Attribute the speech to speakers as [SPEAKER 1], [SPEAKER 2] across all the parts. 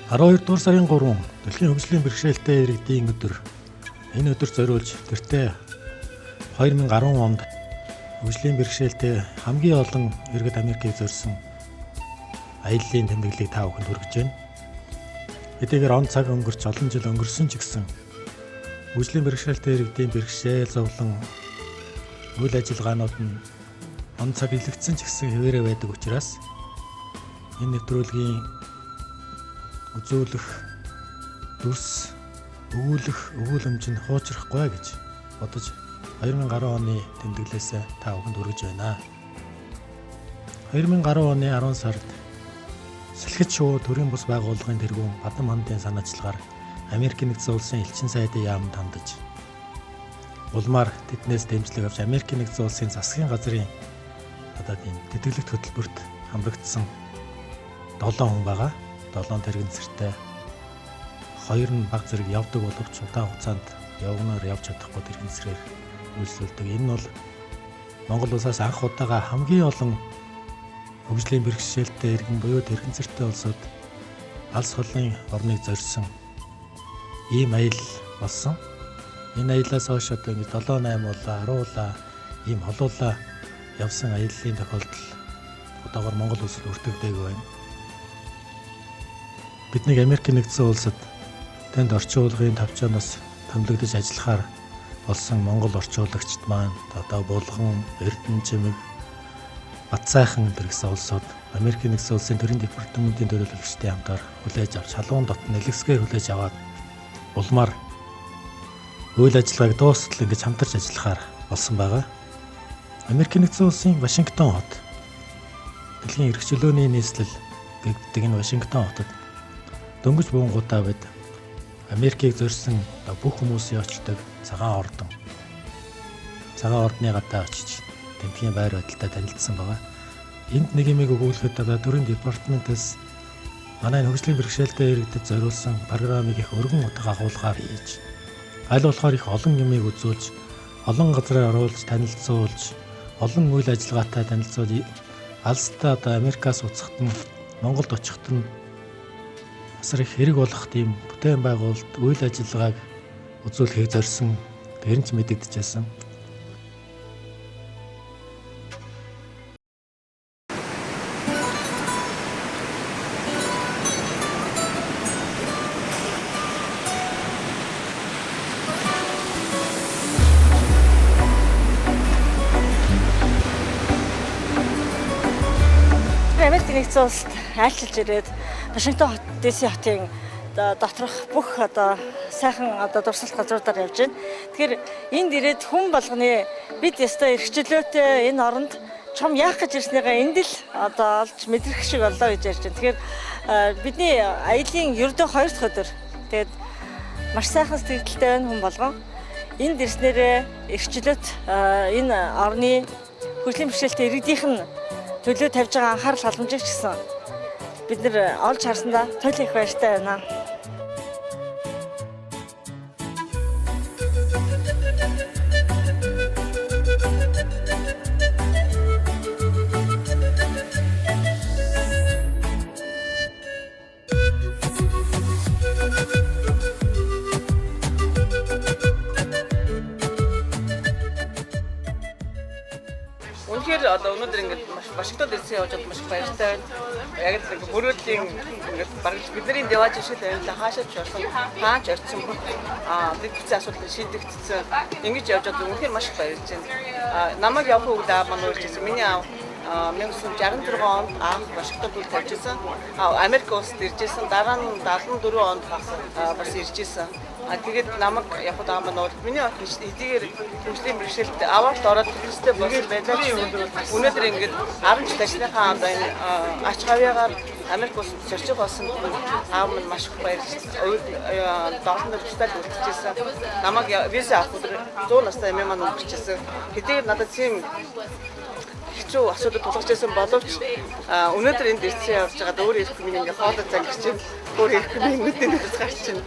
[SPEAKER 1] 12 дугаар сарын 3 дэлхийн хөгжлийн бэрхшээлтэй иргэдийн өдөр. Энэ өдөр зориулж тэртээ 2010 онд хөгжлийн бэрхшээлтэй хамгийн олон иргэд Америкийг зорьсон аяллаа тэмдэглэлийг та бүхэнд хүргэж байна. Хэдийгээр он цаг өнгөрч олон жил өнгөрсөн ч гэсэн хөгжлийн бэрхшээлтэй иргэдийн бэрхшээл зовлон үйл ажиллагаанууд нь он цаг илэгдсэн ч гэсэн хэвээрээ байдаг учраас энэ нэвтрүүлгийн үзүүлэх дүрс өгүүлэх өгүүлэмж нь хуучрахгүй гэж бодож 2010 оны тэмдэглээс та бүхэнд хүргэж байна. 2010 оны 10 сард Салхит шувуу төрийн бус байгууллагын тэргүүн Бадам хандын санаачлагаар Америкийн нэгдсэн улсын элчин сайдын яамд хандаж улмаар тэднээс дэмжлэг авч Америкийн нэгдсэн улсын засгийн газрын одоо тийм тэтгэлэгт хөтөлбөрт хамрагдсан 7 хүн байгаа. 7 тэрэгэн цэртэй хоёр нь баг зэрэг явдаг боловч удаан хугацаанд явганаар явж чадахгүй тэрэгэн цэрээр үйлчлүүлдэг. Энэ нь бол Монгол улсаас анх удаага хамгийн олон хөгжлийн бэрхшээлтэй иргэн буюу тэрэгэн цэртэй улсууд алс холын орныг зорьсон ийм аялал болсон. Энэ аяллаас хойш одоо ингэ 7 8 улаа 10 улаа ийм холуулаа явсан аяллаа тохиолдол одоогор Монгол улсад өртөгдөөгүй байна. Биднийг Америкийн нэгдсэн улсад тэнд орчуулгын товчооноос томилогдож ажиллахаар болсон Монгол орчуулагчид маань одоо Булган, Эрдэнэ чимэг, Батсайхан гэсэн улсууд Америкийн нэгдсэн улсын төрийн департаментийн төлөөлөгчдийн хамтаар хүлээж авч халуун дотн нэлгэсгээр хүлээж аваад улмаар үйл ажиллагааг дуустал ингэж хамтарч ажиллахаар болсон байгаа. Америкийн нэгдсэн улсын Вашингтон хот дэлхийн эрх чөлөөний нийслэл гэдэг энэ Вашингтон хотод дөнгөж буунгуудаа бид Америкийг зорьсон бүх хүмүүсийн очдог цагаан ордон. Цагаан ордны гадаа очиж тэмдгийн байр байдалтай танилцсан байгаа. Энд нэг юмыг өгүүлэхэд одоо төрийн департаментээс манай хөгжлийн бэрхшээлтэй иргэдэд зориулсан програмыг их өргөн утга агуулгаар хийж аль болохоор их олон юмыг үзүүлж, олон газраар оруулж танилцуулж, олон үйл ажиллагаатай танилцуул алстай одоо Америкаас уцахт нь Монголд очихт нь асар их хэрэг болох тийм бүтээн байгуулалт үйл ажиллагааг үзүүлэхийг зорьсон тэр нь ч мэдэгдэжсэн.
[SPEAKER 2] Америкийн нэгдсэн улсад айлчилж ирээд Вашингтон хот, DC хотын доторх бүх одоо сайхан одоо дурсалт газруудаар явж байна. Тэгэхээр энд ирээд хүн болгоны бид ёстой эрх чөлөөтэй энэ оронд чом яах гэж ирснийгээ энд л одоо олж мэдрэх шиг боллоо гэж ярьж байна. Тэгэхээр бидний аялын ердөө 2 дахь өдөр. Тэгээд маш сайхан сэтгэлтэй байна хүн болгон. Энд ирснээрээ эрх чөлөөт энэ орны хөгжлийн бэрхшээлтэй иргэдийнх нь төлөө тавьж байгаа анхаарал халамжийг ч гэсэн бид нэр олж харсандаа туйл их баяртай байна.
[SPEAKER 3] Үнэхээр одоо өнөөдөр ингээд Вашингтонд ирсэн явж байгаад маш их баяртай байна. Яг л ингээд мөрөөдлийн ингээд бараг бидний деваж шиг байрлаа хаашаа ч орсон, хаач очсон бүх дэд бүтцийн асуудал шийдэгдсэн. Ингэж явж байгаад үнэхээр маш их баярлж байна. Намайг явах үед аав маань урьж ирсэн. Миний аав 1966 онд анх Вашингтонд үл тавьж ирсэн. Америк улсад ирж ирсэн. Дараа нь 74 онд бас ирж ирсэн. Тэгээд намайг явахад аав маань миний охин хэдийгээр хөгжлийн бэрхшээлт аваад ороод төлөвстэй болсон байлаа ч өнөөдөр ингээд 10 жил ажлынхаа анд энэ ач гавьяагаар Америк улсад зорчих болсон аав маань маш их баярлж долоон төвчтэй үлдчихсэн. Намайг виза авах өдөр 100 настай эмээ маань өнгөрчихсэн. Хэдийгээр надад тийм хэцүү асуудал тулгарч байсан боловч өнөөдөр энд ирсэн явж байгаад өөр ирэхгүй минь ингээ хоолой зангирч байна. Өөр ирэхгүй минь нүдний нүдэс гарч байна.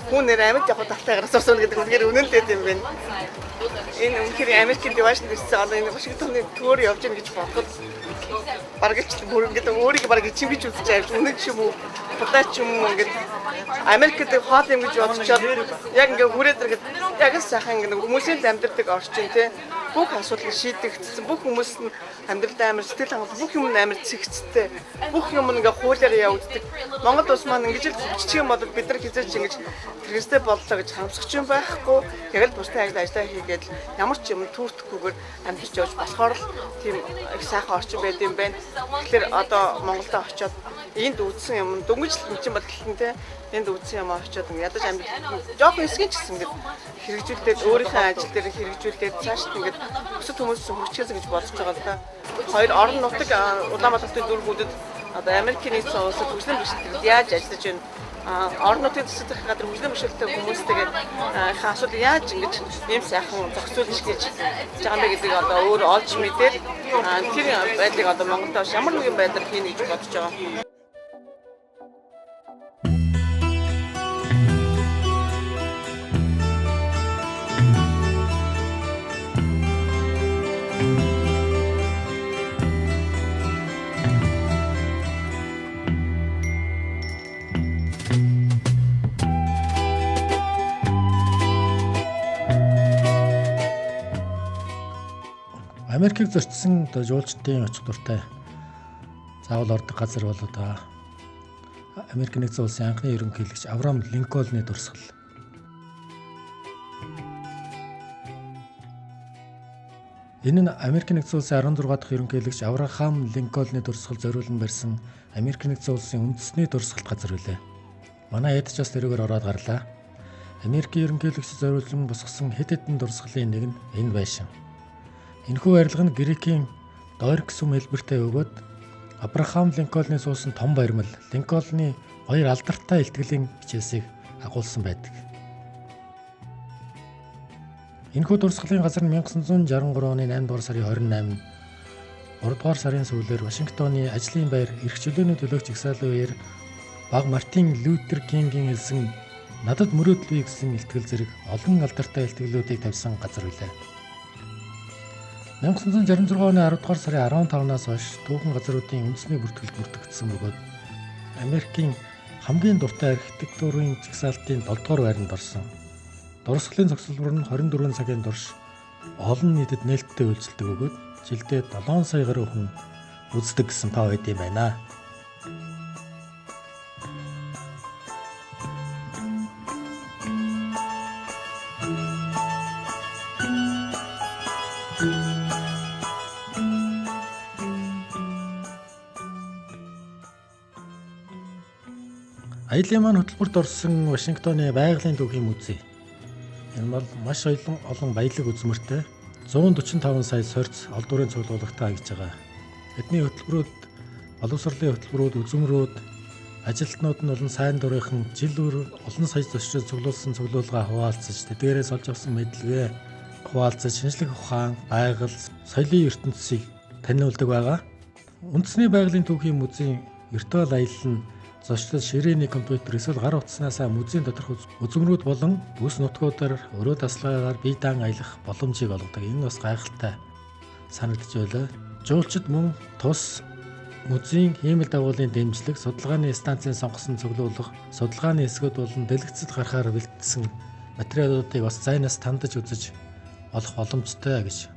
[SPEAKER 3] Хүн нэр амьд явах талтай гараас сурсан гэдэг үнэхээр үнэн л байт юм байна. Энэ үнэхээр Америкийн дивашнд ирсэн одоо энэ Вашингтоны төөр явж гин гэж бодоход бараг л бүр ингээд өөрийгөө бараг чимгэж үзэж авч үнэн ч юм уу будаа ч юм уу ингээд Америкт хоол юм гэж бодчоод яг ингээд хүрээд ирэхэд яг л сайхан ингээд хүмүүсийн л амьдардаг орчин тий бүх асуудлыг шийдэгдсэн, бүх хүмүүс нь амьдралд амар сэтгэл хангалуун, бүх юм нь амар цэгцтэй, бүх юм нь ингээ хуулиар явагддаг. Монгол улс маань ингэж л хөгжчих юм бол бид нар хизээч ингэж тэрэгстэй боллоо гэж хамсах юм байхгүй. Яг л бусдын ажил ажиллаа хийгээд ямар ч юм түүртэхгүйгээр амьдарч явж болохоор л тийм их сайхан орчин байд юм байна. Тэгэхээр одоо Монголдо очиод энд үзсэн юм дөнгөж л чинь бол гэлтэн те энд үзсэн юм очиод ядаж амьдрал жоохон эсгэн ч гэсэн ингээд хэрэгжүүлээд өөрийнхөө ажил дээр хэрэгжүүлээд цааш нь ингээд бусад хүмүүс хөгжчихсэн гэж бодож байгаа л да. Хоёр орон нутаг Улаанбаатар хотын дүүргүүдэд одоо Америкийн нэгдсэн улсад хөгжлийн бэрхшээлтэд яаж ажиллаж байна? Орон нутгийн засаг захиргаан газар хөгжлийн бэрхшээлтэй хүмүүстэйгээ их асуудал яаж ингэж ийм сайхан зохицуулж гэж байгаа юм бэ гэдгийг одоо өөр олж мэдээд тэр байдлыг одоо Монголд бас ямар нэгэн байдлаар хийнэ гэж бодож байгаа.
[SPEAKER 1] Америкийг зөрчсөн одоо жуулчдын очих дуртай заавал ордог газар бол одоо Америк нэгдсэн улсын анхны ерөнхийлөгч Авраам Линкольны дурсгал. Энэ нь Америк нэгдсэн улсын 16 дахь ерөнхийлөгч Авраам Линкольны дурсгал зориулан барьсан Америк нэгдсэн улсын үндэсний дурсгалт газар билээ. Манай ядч бас тэрүүгээр ороод гарлаа. Америкийн ерөнхийлөгчд зориулан босгосон хэд хэдэн дурсгалын нэг нь энэ байшин. Энэхүү барилга нь Грекийн Дорик сүм хэлбэртэй бөгөөд Абрахам Линкольны суусан том баримл Линкольны хоёр алдартай илтгэлийн хичээсийг агуулсан байдаг. Энэхүү дурсгалын газар нь 1963 оны 8 дугаар сарын 28-нд 3 дугаар сарын сүүлээр Вашингтоны ажлын байр эрх чөлөөний төлөөгч их сайлын үеэр баг Мартин Лютер Кингийн хэлсэн "Надад мөрөөдөл бий" гэсэн илтгэл зэрэг олон алдартай илтгэлүүдийг тавьсан газар билээ. 1966 оны 10 дугаар сарын 15-наас хойш түүхэн газруудын үндэсний бүртгэлд бүртгэгдсэн бөгөөд Америкийн хамгийн дуртай архитектурын жагсаалтын 7 дугаар байранд орсон. Дурсгалын зогсолбор нь 24 цагийн турш олон нийтэд нээлттэй үйлчилдэг бөгөөд жилдээ 7 сая гаруй хүн үздэг гэсэн тоо байд юм байна. Аялын маань хөтөлбөрт орсон Вашингтоны байгалийн түүхийн музей. Энэ бол маш олон баялаг үзмэртэй 145 сая сорьц олдврын цуглуулагтай гэж байгаа. Эдний хөтөлбөрүүд, боловсролын хөтөлбөрүүд, үзмэрүүд, ажилтнууд нь болон сайн дурынхан жил бүр олон сая зочдод цуглуулсан цуглуулгаа хуваалцаж, тэдгээрээс олж авсан мэдлэгээ хуваалцаж, шинжлэх ухаан, байгаль, соёлын ертөнцийг таниулдаг байгаа. Үндэсний байгалийн түүхийн музейн виртуал аялал нь зочдод ширээний компьютер эсвэл гар утаснаасаа музейн доторх үзмэрүүд болон бүс нутгуудаар өрөө тасалгаагаар бие даан аялах боломжийг олгодог. Энэ бас гайхалтай санагдаж байлаа. Жуулчид мөн тус музейн хиймэл дагуулын дэмжлэг, судалгааны станцын сонгосон цуглуулга, судалгааны хэсгүүд болон дэлгэцэд гарахаар бэлтгэсэн материалуудыг бас зайнаас тандаж үзэж олох боломжтой гэж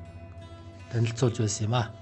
[SPEAKER 1] танилцуулж байсан юм а.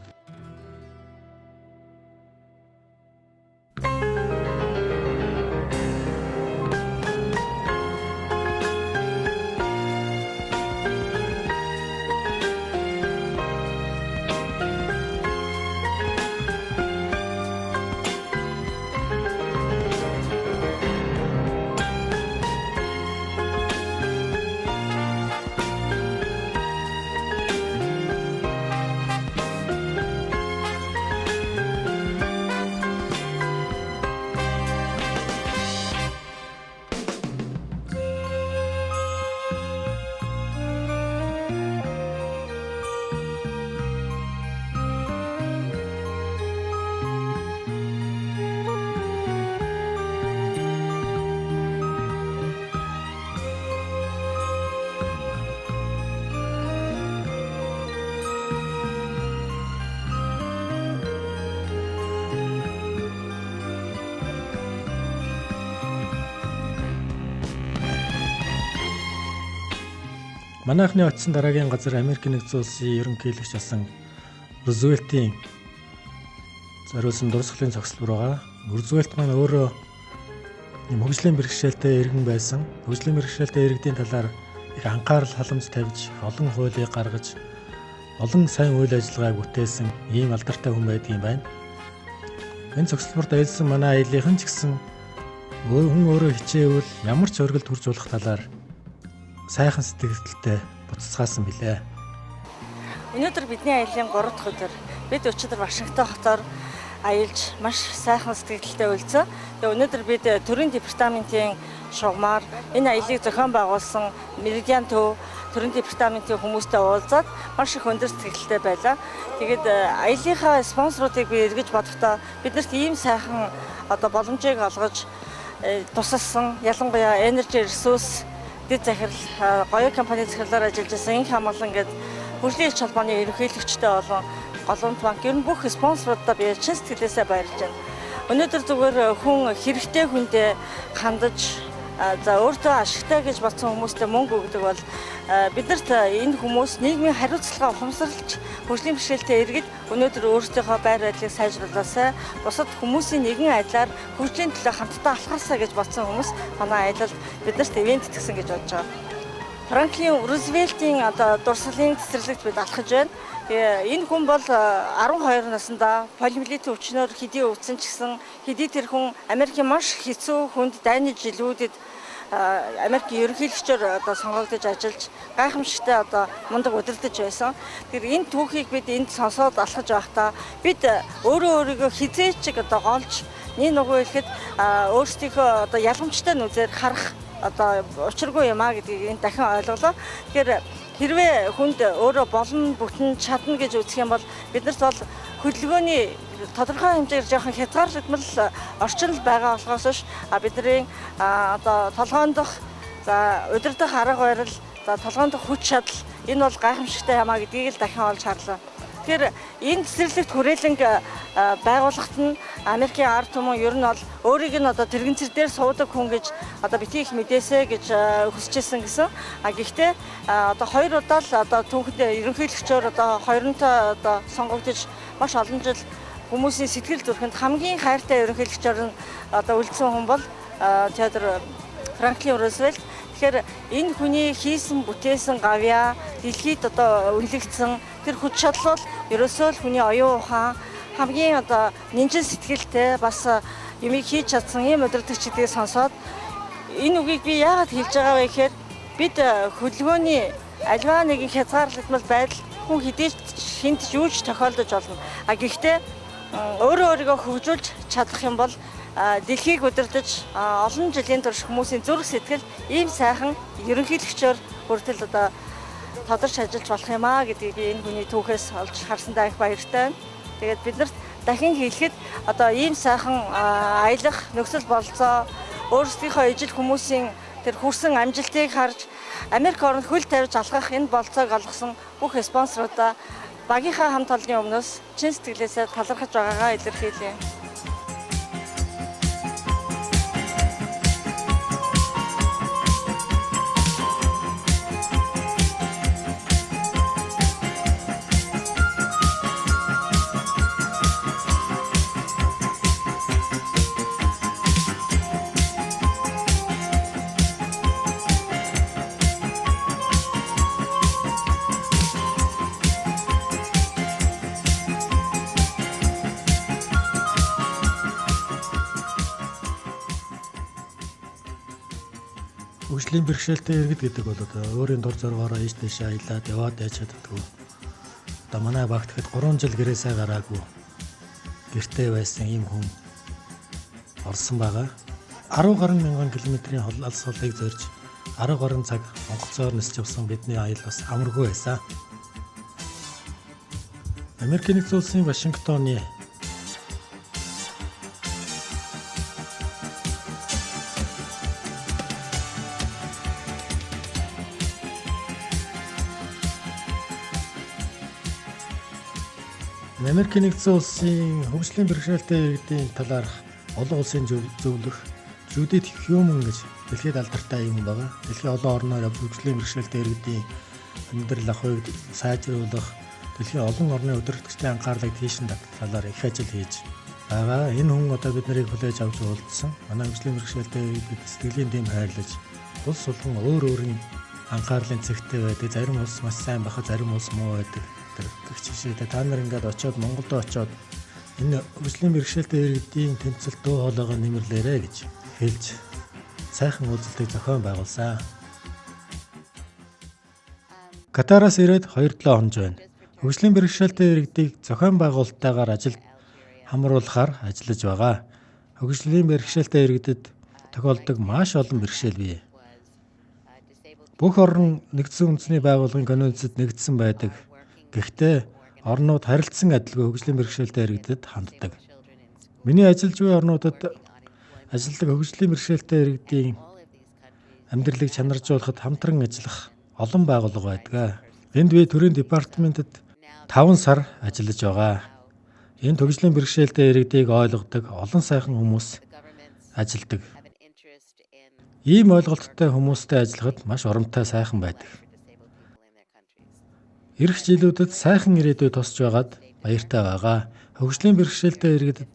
[SPEAKER 1] Манайхны очсон дараагийн газар Америк нэгдсэн улсын ерөнхийлөгч болсон Рузвельтийн зориулсан дурсгалын зогсолбор байгаа. Рузвельт маань өөрөө юм хөгжлийн бэрхшээлтэй иргэн байсан. Хөгжлийн бэрхшээлтэй иргэдийн талаар их анхаарал халамж тавьж, олон хуулийг гаргаж, олон сайн үйл ажиллагааг бүтээсэн ийм алдартай хүн байдгийн байна. Энэ зогсолборт аялсан манай аяллахын ч гэсэн хүн өөрөө хичээвэл ямар ч оргилд хүрч болох талаар сайхан сэтгэлдэлтэй буцацгаасан билээ.
[SPEAKER 2] Өнөөдөр бидний аяллын 3 дахь өдөр. Бид өчигдөр Вашингтон хотоор аялж маш сайхан сэтгэлдэлтэй өлцөө. Тэгээ өнөөдөр бид төрийн департаментийн шугамар энэ аяллыг зохион байгуулсан Меридиан төв төрийн департаментийн хүмүүстэй уулзаад маш их өндөр сэтгэлдэлтэй байлаа. Тэгээд аяллынхаа спонсоруудыг би эргэж бодохдоо биднэрт ийм сайхан одоо боломжийг олгож тусалсан, ялангуяа Energy Resource дэд захирал, гоё компани захирлаар ажиллаж байсан Инх Хамгаалан гээд хөгжлийн эрч холбооны ерөнхийлөгчтэй болон Голомт банк ер нь бүх спонсорудаа би чин сэтгэлээсээ баярлж байна. Өнөөдөр зүгээр хүн хэрэгтэй хүндээ хандаж, за өөртөө ашигтай гэж бодсон хүмүүстээ мөнгө өгдөг бол биднэрт энэ хүмүүс нийгмийн хариуцлага ухамсарлаж хөгжлийн бэрхшээлтэй иргэд өнөөдөр өөрсдийнхөө байр байдлыг сайжруулаасай, бусад хүмүүсийн нэгэн адилаар хөгжлийн төлөө хамтдаа алхаасаа гэж бодсон хүмүүс манай аялалд биднэрт ивент итгэсэн гэж бодож байгаа. Франклин Рузвельтийн одоо дурсгалын цэцэрлэгт бид алхаж байна. Тэгээ энэ хүн бол 12 наснда полиомиелитийн өвчнөөр хэдий өвдсөн ч гэсэн хэдий тэр хүн Америкийн маш хэцүү хүнд дайны жилүүдэд Америкийн ерөнхийлөгчөөр одоо сонгогдож ажиллаж гайхамшигтай одоо мундаг удирдах байсан. Тэгэхээр энэ түүхийг бид энд сонсоод алхаж байхдаа бид өөрөө өөрийгөө хизээч одоо голж нэг нүгөө хэлэхэд өөрсдийнхөө одоо ялгамжтай нүзээр харах одоо учиргүй юм а гэдгийг энэ дахин ойлголоо. Тэгэхээр хэрвээ хүнд өөрөө болно, бүтэн, чадна гэж үзэх юм бол биднэрт бол хөдөлгөөний тодорхой хэмжээгээр жоохон хязгаарлагдмал орчин л байгаа болохоос биш бидний одоо толгойн дох, за удирдах арга барил, за толгойн дох хүч чадал энэ бол гайхамшигтай юм а гэдгийг л дахин олж харлаа. Тэгэхээр энэ цэцэрлэгт хүрээлэнг байгууллагт нь Америкийн ард түмэн ер нь бол өөрийг нь одоо тэрэгцэр дээр суудаг хүн гэж одоо битгий их мэдээсэ гэж хүсэжсэн гэсэн. А гэхдээ одоо хоёр удаа л одоо түүхэндээ ерөнхийлөгчөөр одоо хоёронтой одоо сонгогдож маш олон жил хүмүүсийн сэтгэл зүрхэнд хамгийн хайртай ерөнхийлөгчөөр нь одоо үлдсэн хүн бол Теодор Франклин Рузвельт. Тэгэхээр энэ хүний хийсэн бүтээсэн гавьяа дэлхийд одоо үнэлэгдсэн тэр хүч чадал бол ерөөсөө л хүний оюун ухаан хамгийн одоо нинжин сэтгэлтэй бас юмыг хийж чадсан ийм удирдагч гэдгийг сонсоод энэ үгийг би яагаад хэлж байгаа вэ гэхээр бид хөдөлгөөний альваа нэгэн хязгаарлагдмал байдал хүн хэдий ч хүнд ч юу ч тохиолдож болно. А гэхдээ өөрөө өөрийгөө хөгжүүлж чадах юм бол дэлхийг удирдах олон жилийн турш хүмүүсийн зүрх сэтгэл ийм сайхан ерөнхийлөгчөөр хүртэл одоо тодорч ажиллаж болох юм а гэдгийг би энэ хүний түүхээс олж харсандаа их баяртай байна. Тэгээд биднэрт дахин хэлэхэд одоо ийм сайхан аялах нөхцөл болцоо өөрсдийнхөө ижил хүмүүсийн тэр хүрсэн амжилтыг харж Америк оронд хөл тавьж алхах энэ болцоог олгосон бүх спонсорудаа багийнхаа хамт олонны өмнөөс чин сэтгэлээсээ талархаж байгаагаа илэрхийлье.
[SPEAKER 1] Хөгжлийн бэрхшээлтэй иргэд гэдэг бол одоо өөрийн дур зоргоороо ийш тийшээ аялаад яваад байж чаддаггүй. Одоо манай багт гэхэд 3 жил гэрээсээ гараагүй гэртээ байсан ийм хүн орсон байгаа. 10 гаруй мянган километрийн алс холыг зорж 10 гаруй цаг онгоцоор нисч явсан бидний аялал бас амаргүй байсан. Америкийн нэгдсэн улсын Вашингтоны Америкийн нэгдсэн улсын хөгжлийн бэрхшээлтэй иргэдийн талаарх олон улсын зөвлөх Жудит Хьюман гэж дэлхийд алдартай юм байгаа. Дэлхийн олон орноор явж хөгжлийн бэрхшээлтэй иргэдийн амьдрал ахуйг сайжруулах, дэлхийн олон орны удирдагчдын анхаарлыг тийш нь талаар их ажил хийж байгаа. Энэ хүн одоо бид нарыг хүлээж авч уулзсан. Манай хөгжлийн бэрхшээлтэй иргэдэд сэтгэлийн дэм хайрлаж, улс болгон өөр өөрийн анхаарлын цэгтэй байдаг. Зарим улс маш сайн байхад зарим улс муу байдаг. Гэх жишээтэй та нар ингээд очиод Монголд очиод энэ хөгжлийн бэрхшээлтэй иргэдийн тэмцэлт дуу хоолойгоо нэмэрлээрэ гэж хэлж сайхан уулзалтыг зохион байгуулсан. Катараас ирээд 2-7 хонож байна. Хөгжлийн бэрхшээлтэй иргэдийг зохион байгуулалттайгаар ажилд хамруулахаар ажиллаж байгаа. Хөгжлийн бэрхшээлтэй иргэдэд тохиолддог маш олон бэрхшээл бий. Бүх орн нэгдсэн үндэсний байгууллагын конвенцэд нэгдсэн байдаг. Гэхдээ орнууд харилцсан адилгүй хөгжлийн бэрхшээлтэй иргэдэд ханддаг. Миний ажиллаж буй орнуудад ажилладаг хөгжлийн бэрхшээлтэй иргэдийн амьдралыг чанаржуулахад хамтран ажиллах олон байгууллага байдаг. Энд би төрийн департаментэд 5 сар ажиллаж байгаа. Энд хөгжлийн бэрхшээлтэй иргэдийг ойлгодог олон сайхан хүмүүс ажилладаг. Ийм ойлголттой хүмүүстэй ажиллахад маш урамтай сайхан байдаг. Ирэх жилүүдэд сайхан ирээдүй тусч байгаад баяртай байгаа. Хөгжлийн бэрхшээлтэй иргэдэд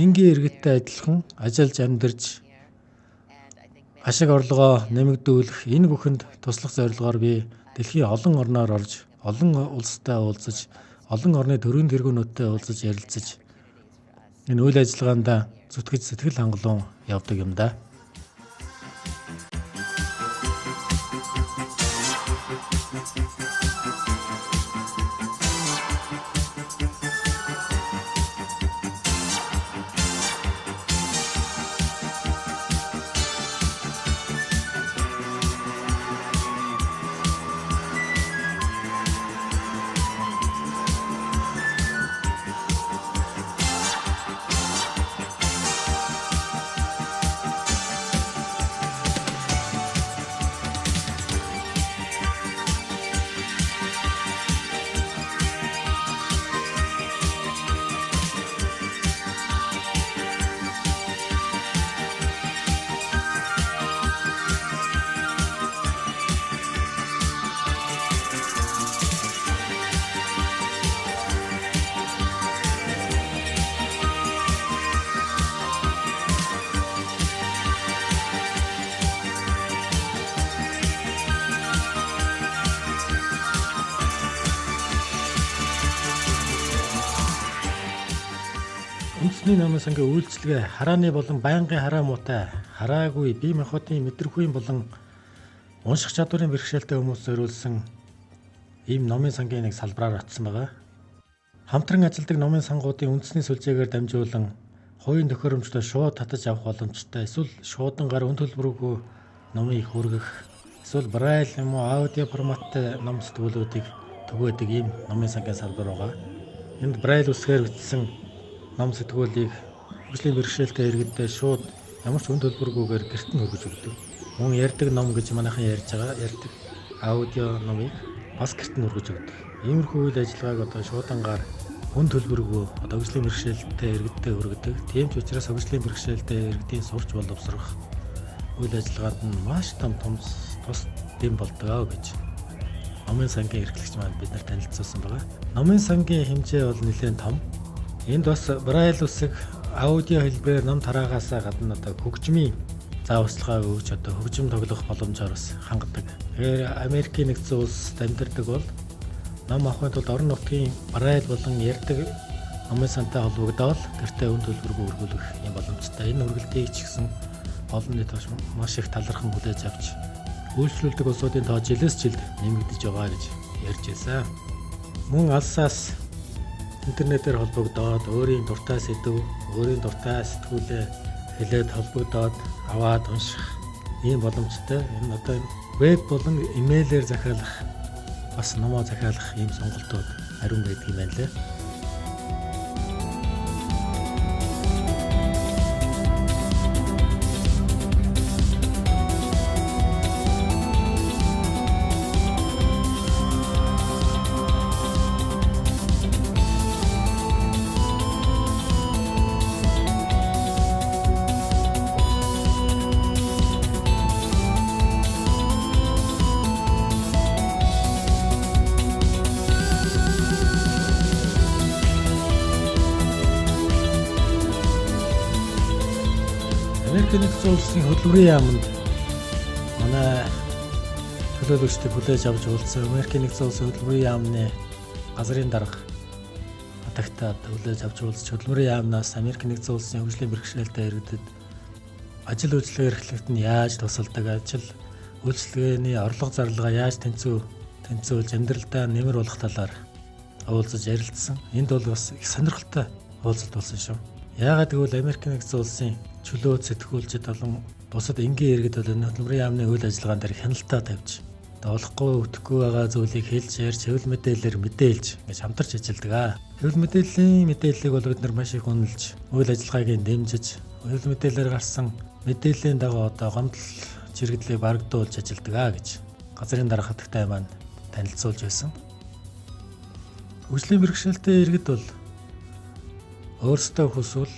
[SPEAKER 1] энгийн иргэдтэй адилхан ажиллаж амьдарч ашиг орлогоо нэмэгдүүлэх энэ бүхэнд туслах зорилгоор би дэлхийн олон орноор орж, олон улстай уулзаж, олон орны төрийн тэргүүнүүдтэй уулзаж ярилцаж энэ үйл ажиллагаанд зүтгэж сэтгэл хангалуун явдаг юм да. Үндэсний номын сангийн үйлчилгээ харааны болон байнгын хараа муутай, хараагүй, бие махбодын мэдрэхүйн болон унших чадварын бэрхшээлтэй хүмүүс зориулсан ийм номын сангийн нэг салбараар очсон байгаа. Хамтран ажилладаг номын сангуудын үндэсний сүлжээгээр дамжуулан хувийн төхөөрөмжлөө шууд татаж авах боломжтой, эсвэл шуудангаар үн төлбөргүй номыг хүргэх, эсвэл брайль юм уу аудио форматтай ном сэтгүүлүүдийг түгээдэг ийм номын сангийн салбар байгаа. Энд брайль үсгээр бичсэн ном сэтгүүлийг хөгжлийн бэрхшээлтэй иргэддээ шууд ямар ч үн төлбөргүйгээр гэрт нь хүргэж өгдөг. Мөн ярьдаг ном гэж манайхан ярьж байгаа ярьдаг аудио номыг бас гэрт нь хүргэж өгдөг. Иймэрхүү үйл ажиллагааг одоо шуудангаар үн төлбөргүй одоо хөгжлийн бэрхшээлтэй иргэддээ хүргэдэг. Тийм ч учраас хөгжлийн бэрхшээлтэй иргэдийн сурч боловсрох үйл ажиллагаанд нь маш том тус дэм болдог гэж номын сангийн эрхлэгч маань бид нар танилцуулсан байгаа. Номын сангийн хэмжээ бол нэлээд том. Энд бас брайль үсэг аудио хэлбэрээр ном тараагаасаа гадна одоо хөгжмийн зааварчилгаа өгч одоо хөгжим тоглох боломжоор бас хангадаг. Тэгэхээр Америкийн нэгдсэн улсад амьдардаг бол ном авахын тулд орон нутгийн брайль болон ярьдаг номын сантай холбогдоод гэртээ үн төлбөргүй өргүүлэх юм боломжтой. Энэ хүргэлтийг ч гэсэн олон нийт маш их талархан хүлээж авч үйлчлүүлдэг улсуудын тоо жилээс жилд нэмэгдэж байгаа гэж ярьж байсан. Мөн алсаас интернетээр холбогдоод өөрийн дуртай сэдэв, өөрийн дуртай сэтгүүлээ хэлээд холбогдоод аваад унших ийм боломжтой. Энэ одоо веб болон имэйлээр захиалах бас номоо захиалах ийм сонголтууд ариун байдаг юм байна лээ. Америк нэгдсэн улсын хөдөлмөрийн яамнд манай төлөөлөгчдийг хүлээж авч уулзсан. Америк нэгдсэн улсын хөдөлмөрийн яамны газрын дарга хатагтаад хүлээж авч уулзч хөдөлмөрийн яамнаас Америк нэгдсэн улсын хөгжлийн бэрхшээлтэй иргэдэд ажил үйлчилгээ эрхлэлт нь яаж тусалдаг, ажил үйлчилгээний орлого зарлага яаж тэнцвүүлж амьдралдаа нэмэр болох талаар уулзаж ярилцсан. Энд бол бас их сонирхолтой уулзалт болсон шүү. Яагаад гэвэл Америк нэгдсэн улсын чөлөө сэтгүүлчид болон бусад энгийн иргэд бол энэ хөдөлмөрийн яамны үйл ажиллагаан дээр хяналтаа тавьж болохгүй өтөхгүй байгаа зүйлийг хэлж ярьж хэвлэл мэдээлэлээр мэдээлж ингэж хамтарч ажилладаг. Хэвлэл мэдээллийн мэдээллийг бол бид нар маш их үнэлж үйл ажиллагааг дэмжиж хэвлэл мэдээлэлээр гарсан мэдээллийн дагуу одоо гомдол чирэгдлийг барагдуулж ажилладаг гэж газрын дарга хатагтай маань танилцуулж байсан. Хөгжлийн бэрхшээлтэй иргэд бол өөрсдөө хүсвэл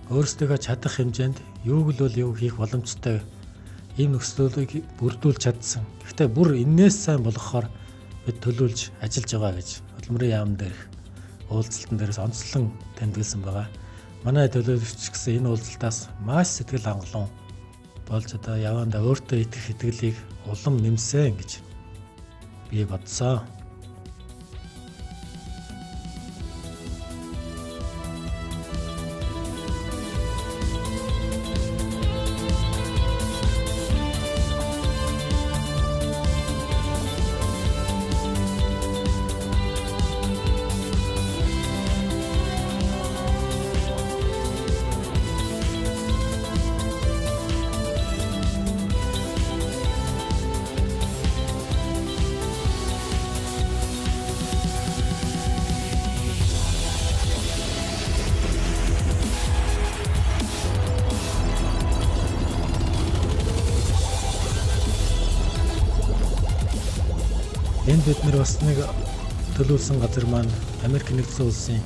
[SPEAKER 1] өөрсдийнхөө чадах хэмжээнд юуг л бол юу хийх боломжтой ийм нөхцөлийг бүрдүүлж чадсан. Гэхдээ бүр энээс сайн болгохоор бид төлөвлөж ажиллаж байгаа гэж хөдөлмөрийн яам дээрх уулзалтан дээрээс онцлон тэмдэглэсэн байгаа. Манай төлөөлөгч гэсэн энэ уулзалтаас маш сэтгэл хангалуун болж одоо явандаа өөртөө итгэх итгэлийг улам нэмсэн гэж би бодсон. Энд бид нэр бас нэг төлөвлөсөн газар маань Америк нэгдсэн улсын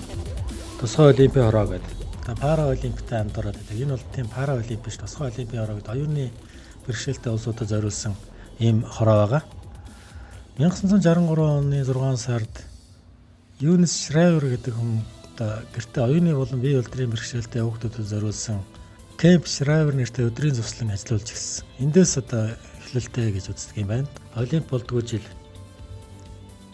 [SPEAKER 1] тусгай олимпийн хороо гэдэг. Одоо пара олимпитай хамтраад байдаг. Энэ бол тийм пара олимп биш, тусгай олимпийн хороо гэдэг оюуны бэрхшээлтэй улсуудад зориулсан ийм хороо байгаа. 1963 оны 6 сард Юнис Шрайвер гэдэг хүн одоо гэртээ оюуны болон бие үйлдвэрийн бэрхшээлтэй хүүхдүүдэд зориулсан Кэмп Шрайвер нэртэй өдрийн зуслан ажиллуулж ирсэн. Эндээс одоо эхлэлтэй гэж үздэг юм байна. Олимп болдгоо жил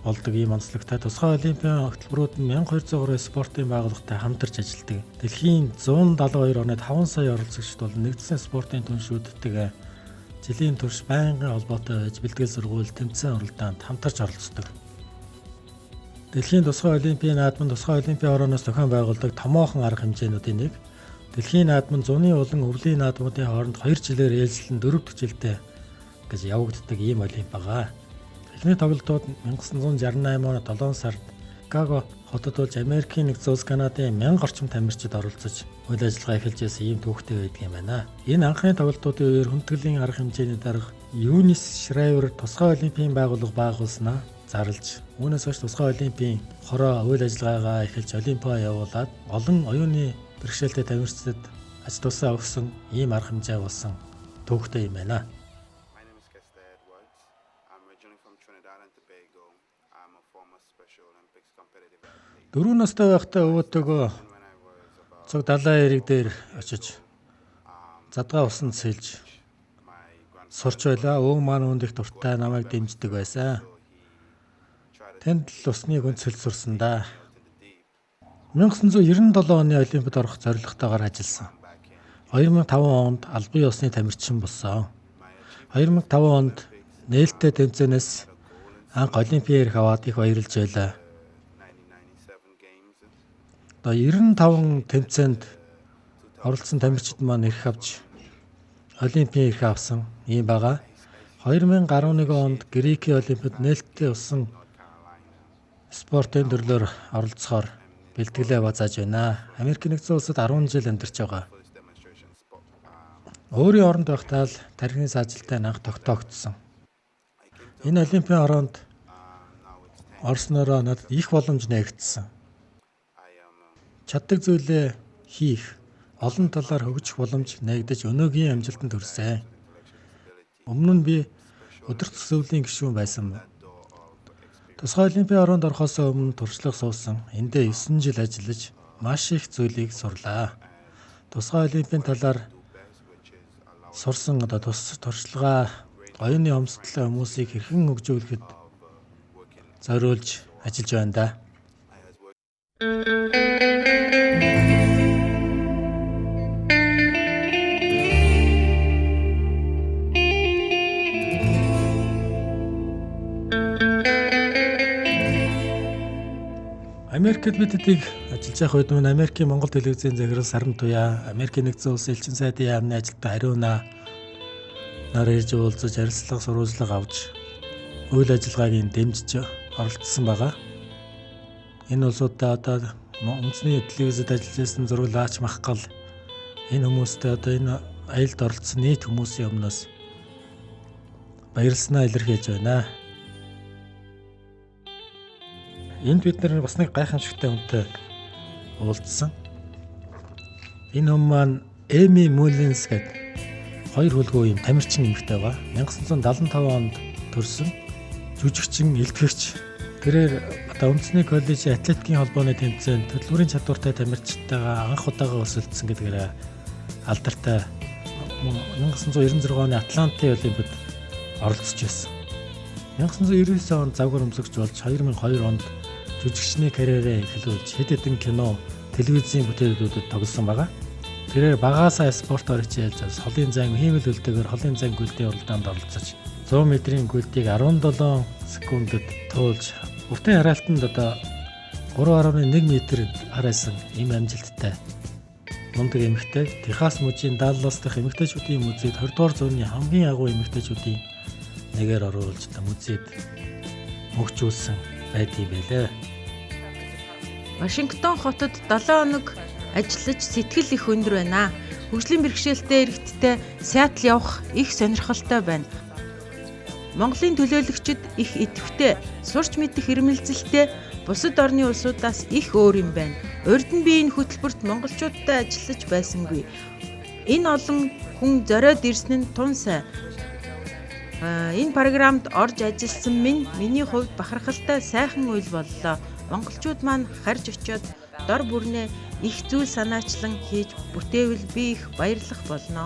[SPEAKER 1] болдог ийм онцлогтой тусгай олимпийн хөтөлбөрүүд нь 1203 спортын байгууллагатай хамтарч ажилладаг. Дэлхийн 172 орны 5 сая оролцогчд болон нэгдсэн спортын түншүүдтэйгээ жилийн турш байнгын холбоотой байж бэлтгэл сургууль, тэмцээн уралдаанд хамтарч оролцдог. Дэлхийн тусгай олимпийн наадам тусгай олимпийн орооноос зохион байгуулдаг томоохон арга хэмжээнүүдийн нэг. Дэлхийн наадам нь зуны болон өвлийн наадмуудын хооронд 2 жилээр ээлжлэн 4 дахь жилдээ гэж явагддаг ийм олимп байгаа. Эхний тоглолтууд 1968 оны 7 сард Чикаго хотод болж Америкийн нэгдсэн улс Канадын 1000 орчим тамирчид оролцож үйл ажиллагаа эхэлж байсан ийм түүхтэй байдаг юм байна. Энэ анхны тоглолтуудын үеэр хүндэтгэлийн арга хэмжээний дарга Юнис Шрайвер тусгай олимпийн байгууллага байгуулснаа зарлж үүнээс хойш тусгай олимпийн хороо үйл ажиллагаагаа эхэлж олимпиа явуулаад олон оюуны бэрхшээлтэй тамирчдад ач тусаа өгсөн ийм арга хэмжээ болсон түүхтэй юм байна. Дөрөв настай байхдаа өвөөтэйгөө цог далайн эрэг дээр очиж задгаа усанд сэлж сурч байлаа. Өвөө маань үүнд их дуртай намайг дэмждэг байсан. Тэнд л усны гүнцэл сурсан да. 1997 оны Олимпиад орох зорилготойгоор ажилласан. 2005 онд албан ёсны тамирчин болсон. 2005 онд нээлттэй тэмцээнээс анх олимпийн эрх аваад их баярлж байлаа. Одоо 95 тэмцээнд оролцсон тамирчид маань эрх авч олимпийн эрх авсан ийм байгаа. 2011 онд Грекийн олимпиад нээлттэй усан спортын төрлөөр оролцохоор бэлтгэлээ базааж байна. Америк нэгдсэн улсад 10 жил амьдарч байгаа. Өөрийн оронд байхдаа л тархины саажилттай анх тогтоогдсон. Энэ олимпийн ороонд орсноороо надад их боломж нээгдсэн. Чаддаг зүйлээ хийх, олон талаар хөгжих боломж нээгдэж өнөөгийн амжилтанд хүрсэн. Өмнө нь би өдөрт төсөвлийн гишүүн байсан. Тусгай олимпийн ороонд орохоос өмнө туршлага суусан. Эндээ 9 жил ажиллаж маш их зүйлийг сурлаа. Тусгай олимпийн талаар сурсан одоо тус туршлагаа оюуны хомсдолтой хүмүүсийг хэрхэн хөгжүүлэхэд зориулж ажиллаж байна да. Америкт бид хэдийг ажиллаж явах үед мөн Америкийн Монгол телевизийн захирал Саран Туяа, Америкийн нэгдсэн улсын элчин сайдын яамны ажилтан Хариуна нар ирж уулзаж ярилцлага сурвалжлага авч үйл ажиллагааг дэмжиж оролцсон байгаа. Энэ улсуудаа одоо үндэсний телевизэд ажиллаж байсан зураглаач Махгал энэ хүмүүстэй одоо энэ аялалд оролцсон нийт хүмүүсийн өмнөөс баярласнаа илэрхийлж байна. Энд бид нар бас нэг гайхамшигтай хүнтэй уулзсан. Энэ хүн маань Эми Муллинс гэдэг хоёр хөлгөө юм тамирчин эмэгтэй байгаа. 1975 онд төрсэн жүжигчин, илтгэгч. Тэрээр одоо үндэсний коллежийн атлетикийн холбооны тэмцээнд төлбөрийн чадвартай тамирчдтайгаа анх удаага өрсөлдсөн гэдгээрээ алдартай 1996 оны Атлантын Олимпиад оролцож байсан. 1999 онд загвар өмсөгч болж 2002 онд жүжигчний карьерээ эхлүүлж хэд хэдэн кино, телевизийн бүтээлүүдэд тоглосон байгаа. Тэрээр багаасаа спортоор хичээлж холын зайн хиймэл хөлтэйгээр холын зайн гүйлтийн уралдаанд оролцож 100 метрийн гүйлтийг 17 секундэд туулж уртын хараалтанд одоо 3.1 метр харайсан ийм амжилттай мундаг эмэгтэй. Техас мужийн Даллас дахь эмэгтэйчүүдийн музейд 20 дугаар зууны хамгийн агуу эмэгтэйчүүдийн нэгээр оруулж одоо музейд мөгжүүлсэн байдгийг байлээ.
[SPEAKER 4] Вашингтон хотод 7 хоног ажиллаж сэтгэл их өндөр байна. Хөгжлийн бэрхшээлтэй иргэдтэй Сиэтл явах их сонирхолтой байна. Монголын төлөөлөгчид их идэвхтэй, сурч мэдэх эрмэлзэлтэй бусад орны улсуудаас их өөр юм байна. Урд нь би энэ хөтөлбөрт монголчуудтай ажиллаж байсангүй. Энэ олон хүн зориод ирсэн нь тун сайн. Энэ програмд орж ажилласан минь миний хувьд бахархалтай сайхан үйл боллоо. Монголчууд маань харж очиод дор бүрнээ их зүйл санаачлан хийж бүтээвэл би их баярлах болно.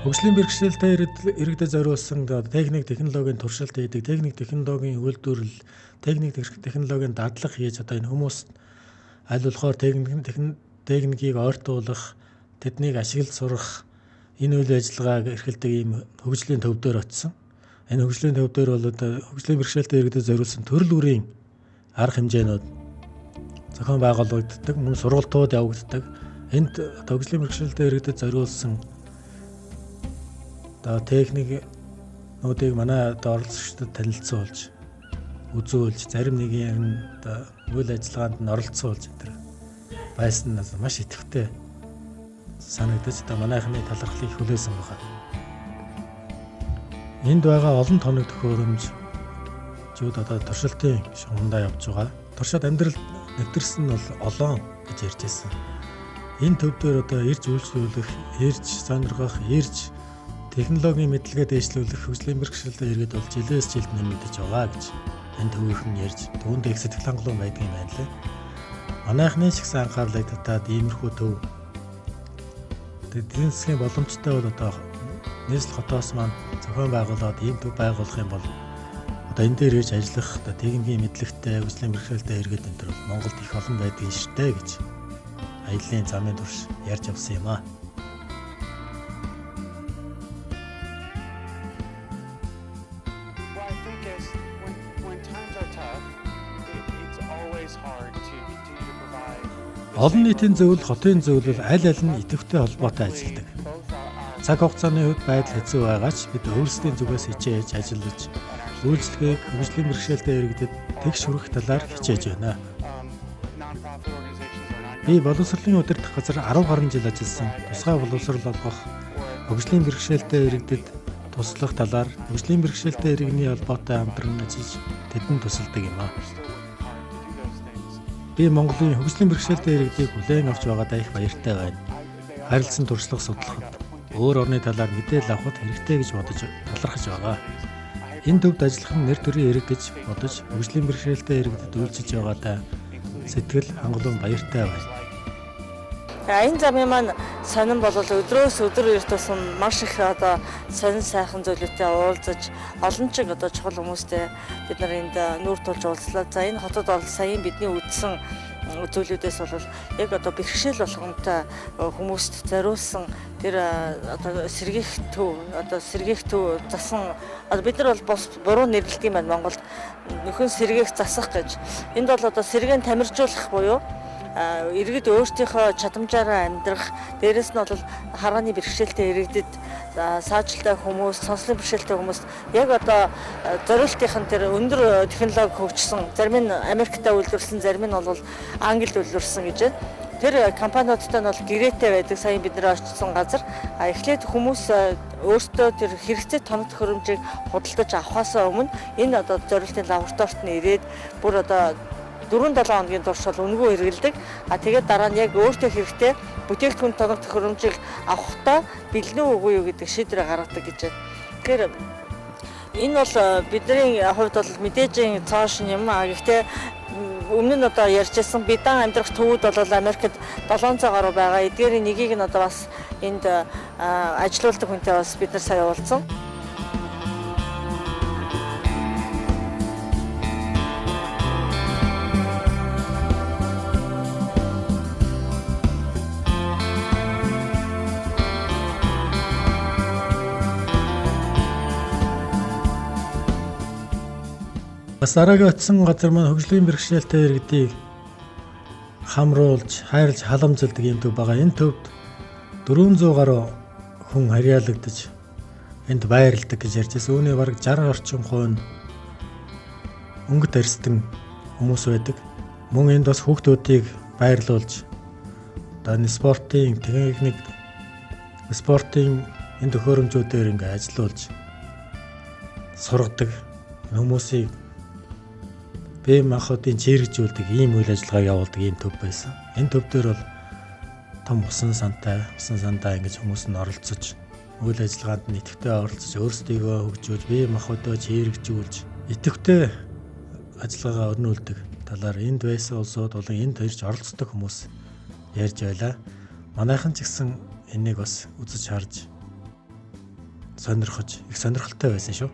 [SPEAKER 1] Хөгжлийн бэрхшээлтэй иргэдэд зориулсан техник технологийн туршилт хийдэг, техник технологийн үйлдвэрлэл, техник технологийн дадлага хийж одоо энэ хүмүүс аль болохоор техникийг ойртуулах, тэднийг ашиглаж сурах энэ үйл ажиллагааг эрхэлдэг ийм хөгжлийн төв дээр очсон. Энэ хөгжлийн төв дээр бол одоо хөгжлийн бэрхшээлтэй иргэдэд зориулсан төрөл бүрийн арга хэмжээнүүд зохион байгуулагддаг, мөн сургалтууд явагддаг. Энд хөгжлийн бэрхшээлтэй иргэдэд зориулсан одоо техникнүүдийг манай одоо оролцогчдод танилцуулж, үзүүлж, зарим нэгэн нь одоо үйл ажиллагаанд нь оролцуулж энэ байсан нь маш идэвхтэй санагдаж одоо манайхны талархлыг хүлээсэн байна. Энд байгаа олон тоног төхөөрөмжүүд одоо туршилтын шугамдаа явж байгаа. Туршаад амьдрал нэвтэрсэн нь бол олон гэж ярьж байсан. Энэ төв дээр одоо ирж үйлчлүүлэх, ирж сонирхох, ирж технологийн мэдлэгээ дээшлүүлэх хөгжлийн бэрхшээлтэй иргэд бол жилээс жилд нэмэгдэж байгаа гэж энэ төвийнхэн ярьж түүнд их сэтгэл хангалуун байдаг юм байна лээ. Манайхны ч гэсэн анхаарлыг татаад иймэрхүү төв эдийн засгийн боломжтой бол одоо нийслэл хотоос маань зохион байгуулад ийм төв байгуулах юм бол одоо энэ дээр ирж ажиллах одоо техникийн мэдлэгтэй, хөгжлийн бэрхшээлтэй иргэд энэ төр бол Монголд их олон байдаг юм шдэ гэж аяллаа замын турш ярьж явсан юм аа.
[SPEAKER 5] Well, I think as when times are tough, it's always hard to continue to provide the
[SPEAKER 1] Олон
[SPEAKER 5] same
[SPEAKER 1] нийтийн
[SPEAKER 5] level
[SPEAKER 1] зөвлөл,
[SPEAKER 5] of
[SPEAKER 1] хотын зөвлөл аль аль нь
[SPEAKER 5] Luckily,
[SPEAKER 1] идэвхтэй холбоотой
[SPEAKER 5] thankfully,
[SPEAKER 1] ажилладаг.
[SPEAKER 5] both our
[SPEAKER 1] Цаг хугацааны хувьд байдал хэцүү байгаа ч бид өөрсдийн зүгээс хичээж ажиллаж үйлчлэгийг хөгжлийн бэрхшээлтэй иргэдэд тэгш хүргэх талаар хичээж байна.
[SPEAKER 5] Nonprofit organizations are not
[SPEAKER 1] Би боловсролын удирдах газар 10 гаруй жил ажилласан. Тусгай боловсрол олгох, хөгжлийн бэрхшээлтэй иргэдэд туслах талаар хөгжлийн бэрхшээлтэй иргэний холбоотой хамтран ажиллаж тэдэнд тусалдаг юм аа.
[SPEAKER 5] still working hard to do those things.
[SPEAKER 1] Би Монголын хөгжлийн бэрхшээлтэй иргэдийг хүлээн авч байгаадаа их баяртай байна. Харилцан туршлага судлахад өөр орны талаар мэдээлэл авахд хэрэгтэй гэж бодож талархаж байгаа. Энэ төвд ажиллах нь нэр төрийн эрэг гэж бодож хөгжлийн бэрхшээлтэй иргэдэд үйлчилж байгаадаа сэтгэл хангалуун баяртай байна.
[SPEAKER 2] Энэ замын маань сонин бол өдрөөс өдөр ирэх тусам маш их одоо сонин сайхан зүйлүүдтэй уулзаж олон чиг одоо чухал хүмүүстэй бид нар энд нүүр тулж уулзлаа. За, энэ хотод бол саяын бидний үзсэн зүйлүүдээс бол яг одоо бэрхшээл болгонтой хүмүүст зориулсан тэр одоо сэргийх төв, одоо сэргийх төв засан, одоо бид нар бол бус буруу нэрлэдэг юм байна Монголд, нөхөн сэргээх засах гэж. Энд бол одоо сэргээн тамиржуулах буюу иргэд өөрсдийнхөө чадамжаараа амьдрах, дээрэс нь бол харааны бэрхшээлтэй иргэдэд, саажилтай хүмүүс, сонслын бэрхшээлтэй хүмүүст яг одоо зориултынх нь тэр өндөр технологи хөгжсөн, зарим нь Америкт үйлдвэрлэсэн, зарим нь бол Англид үйлдвэрлэсэн гэж байна. Тэр компаниудтай нь бол гэрээтэй байдаг сая бид нар очсон газар. А эхлээд хүмүүс өөрсдөө тэр хэрэгцээ тоног төхөөрөмжийг худалдаж авахаас өмнө энэ одоо зориултын лабораторид нь ирээд бүр одоо 4-7 хоногийн турш бол үнэгүй хэрэглэдэг. А тэгээд дараа нь яг өөртөө хэрэгтэй бүтээгдэхүүн, тоног төхөөрөмжийг авахдаа бэлэн үү, үгүй юу гэдэг шийдвэрээ гаргадаг гэж байна. Тэгэхээр энэ бол бидний хувьд бол мэдээж цоо шинэ юм. А гэхдээ өмнө нь одоо ярьж байсан бядаан амьдрах төвүүд бол Америкт 700 гаруй байгаа. Эдгээрийн нэгийг нь одоо бас энд ажилуулдаг хүнтэй бас бид нар сая уулзсан.
[SPEAKER 1] Бас дараагийн очсон газар маань хөгжлийн бэрхшээлтэй иргэдийг хамруулж, хайрлж, халамжилдаг ийм төв байгаа. Энэ төвд 400 гаруй хүн харьяалагдаж энд байрладаг гэж ярьж байсан. Үүний бараг 60 орчим хувь нь өнгөт арьстан хүмүүс байдаг. Мөн энд бас хүүхдүүдийг байрлуулж одоо энэ спортын техник, спортын энэ төхөөрөмжүүдээр ингээ ажилуулж сургадаг, хүмүүсийг бие махбодын чийрэгжүүлдэг ийм үйл ажиллагааг явуулдаг ийм төв байсан. Энэ төв дээр бол том усан сантай, усан сандаа ингэж хүмүүс нь оролцож, үйл ажиллагаанд нь идэвхтэй оролцож, өөрсдийгөө хөгжүүлж, бие махбодоо чийрэгжүүлж, идэвхтэй ажиллагаагаа өрнүүлдэг талаар энд байсан улсууд болон энд ирж оролцдог хүмүүс ярьж байлаа. Манайхан ч гэсэн энийг бас үзэж харж сонирхож, их сонирхолтой байсан шүү.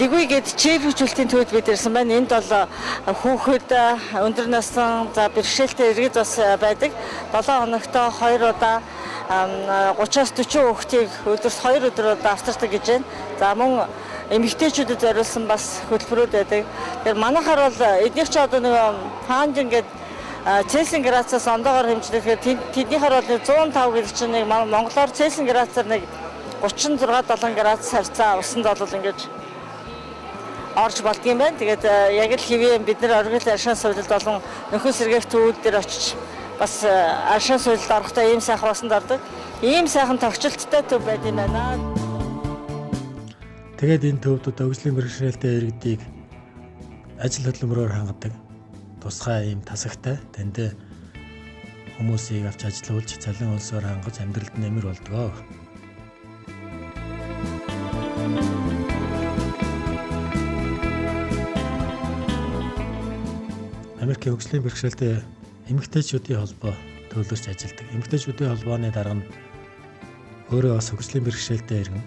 [SPEAKER 2] Лигүй гээд чийрэгжүүлэлтийн төвд бид ирсэн байна. Энд бол хүүхэд, өндөр насны, за, бэрхшээлтэй иргэд бас байдаг. 7 хоногт 2 удаа 30-аас 40 хүүхдийг өдөрт 2 өдөр удаа авчирдаг гэж байна. За, мөн эмэгтэйчүүдэд зориулсан бас хөтөлбөрүүд байдаг. Тэгэхээр манайхаар бол эднийх ч одоо нэг funding гээд Цельсийн градусаас ондоогоор хэмжлэхээр тэднийхээр бол 105 гэдэг чинь нэг монголоор Цельсийн градусаар нэг 36 7 градус харьцаа усанд бол ингэж орж болдгийм байна. Тэгээд яг л хэвээ бид нар оргил аршин сувилалд болон нөхөн сэргээх төвүүд дээр очиж бас аршин сувилалд орохдоо ийм сайхан усанд ордог. Ийм сайхан тохиолдолтой төв байд юм байна.
[SPEAKER 1] Тэгээд энэ төвд одоо хөгжлийн бэрхшээлтэй иргэдийг ажил хөдөлмөрөөр хангадаг тусгай ийм тасагтай тэндээ Хүмүүсийг авч ажилуулж, цалин олсоор хангаж амьдралд нэмэр болдог. Америкийн хөгжлийн бэрхшээлтэй эмэгтэйчүүдийн холбоо төлөөлж ажилладаг. Эмэгтэйчүүдийн холбооны дарга нь өөрөө бас хөгжлийн бэрхшээлтэй иргэн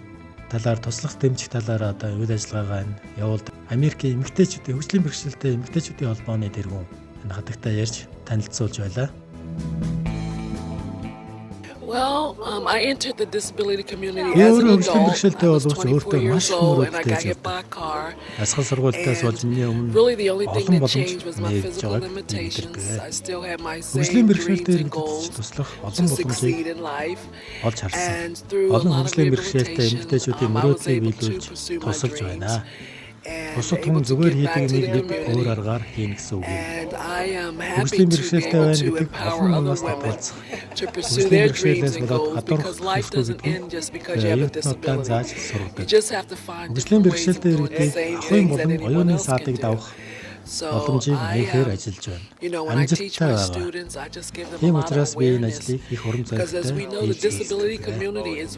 [SPEAKER 1] талаар туслах дэмжих талаар одоо үйл ажиллагаагаа нь явуулдаг. Америкийн эмэгтэйчүүдийн хөгжлийн бэрхшээлтэй эмэгтэйчүүдийн холбооны тэргүүн энэ хатагтай ярьж танилцуулж байлаа.
[SPEAKER 6] Well, I entered the disability community
[SPEAKER 1] Би
[SPEAKER 6] as an
[SPEAKER 1] өөрөө хөгжлийн
[SPEAKER 6] adult.
[SPEAKER 1] бэрхшээлтэй
[SPEAKER 6] I was
[SPEAKER 1] боловч
[SPEAKER 6] 24
[SPEAKER 1] өөртөө маш
[SPEAKER 6] years
[SPEAKER 1] их
[SPEAKER 6] old and I
[SPEAKER 1] мөрөөдөлтэй
[SPEAKER 6] got hit
[SPEAKER 1] живдэг.
[SPEAKER 6] by a car.
[SPEAKER 1] Дасгал сургуультаас болж
[SPEAKER 6] And
[SPEAKER 1] миний өмнө
[SPEAKER 6] really the only thing
[SPEAKER 1] олон
[SPEAKER 6] that
[SPEAKER 1] боломж
[SPEAKER 6] changed was my
[SPEAKER 1] нэгдэж
[SPEAKER 6] physical
[SPEAKER 1] байгааг би
[SPEAKER 6] limitations.
[SPEAKER 1] мэдэрдэг.
[SPEAKER 6] I still had my
[SPEAKER 1] Хөгжлийн
[SPEAKER 6] same
[SPEAKER 1] бэрхшээлтэй
[SPEAKER 6] dreams and
[SPEAKER 1] иргэдэд
[SPEAKER 6] goals
[SPEAKER 1] туслах
[SPEAKER 6] to
[SPEAKER 1] олон боломжийг
[SPEAKER 6] succeed in life.
[SPEAKER 1] олж харсан.
[SPEAKER 6] And through a
[SPEAKER 1] Олон
[SPEAKER 6] lot of
[SPEAKER 1] хөгжлийн бэрхшээлтэй
[SPEAKER 6] rehabilitation,
[SPEAKER 1] эмэгтэйчүүдийн
[SPEAKER 6] I was
[SPEAKER 1] мөрөөдлийг
[SPEAKER 6] able to
[SPEAKER 1] биелүүлж
[SPEAKER 6] pursue my
[SPEAKER 1] тусалж
[SPEAKER 6] dreams
[SPEAKER 1] байна.
[SPEAKER 6] and
[SPEAKER 1] Бусад хүн
[SPEAKER 6] able to
[SPEAKER 1] зүгээр
[SPEAKER 6] give
[SPEAKER 1] хийдэг
[SPEAKER 6] back to
[SPEAKER 1] юмыг
[SPEAKER 6] the
[SPEAKER 1] бид өөр
[SPEAKER 6] community.
[SPEAKER 1] аргаар хийнэ гэсэн үг юм.
[SPEAKER 6] And I am happy
[SPEAKER 1] Хөгжлийн
[SPEAKER 6] to be
[SPEAKER 1] бэрхшээлтэй
[SPEAKER 6] able
[SPEAKER 1] байна
[SPEAKER 6] to
[SPEAKER 1] гэдэг
[SPEAKER 6] empower
[SPEAKER 1] олон
[SPEAKER 6] other
[SPEAKER 1] юмнаас
[SPEAKER 6] women
[SPEAKER 1] татгалзах.
[SPEAKER 6] to pursue
[SPEAKER 1] Хөгжлийн
[SPEAKER 6] their dreams
[SPEAKER 1] бэрхшээлээс
[SPEAKER 6] and
[SPEAKER 1] болоод
[SPEAKER 6] goals
[SPEAKER 1] гадуурх
[SPEAKER 6] because life
[SPEAKER 1] ёсгүй
[SPEAKER 6] doesn't
[SPEAKER 1] гэдгийг
[SPEAKER 6] end just because you have a
[SPEAKER 1] оюутнуудаа
[SPEAKER 6] disability.
[SPEAKER 1] зааж
[SPEAKER 6] You
[SPEAKER 1] сургадаг.
[SPEAKER 6] just have to find
[SPEAKER 1] Хөгжлийн
[SPEAKER 6] different ways of
[SPEAKER 1] бэрхшээлтэй
[SPEAKER 6] doing the
[SPEAKER 1] иргэдийг
[SPEAKER 6] same
[SPEAKER 1] ахуйн
[SPEAKER 6] things that
[SPEAKER 1] болон
[SPEAKER 6] anyone
[SPEAKER 1] оюуны
[SPEAKER 6] else can
[SPEAKER 1] саадыг
[SPEAKER 6] do.
[SPEAKER 1] давах
[SPEAKER 6] So
[SPEAKER 1] боломжийг
[SPEAKER 6] I
[SPEAKER 1] нээхээр
[SPEAKER 6] am,
[SPEAKER 1] ажиллаж байна.
[SPEAKER 6] when I teach
[SPEAKER 1] Амжилттай
[SPEAKER 6] my
[SPEAKER 1] байгаа.
[SPEAKER 6] students, I just give them a
[SPEAKER 1] Тийм
[SPEAKER 6] lot of
[SPEAKER 1] учраас би энэ
[SPEAKER 6] awareness
[SPEAKER 1] ажлыг их урам
[SPEAKER 6] because as
[SPEAKER 1] зоригтой
[SPEAKER 6] we know, the
[SPEAKER 1] хийж
[SPEAKER 6] disability
[SPEAKER 1] хийдэг.
[SPEAKER 6] community is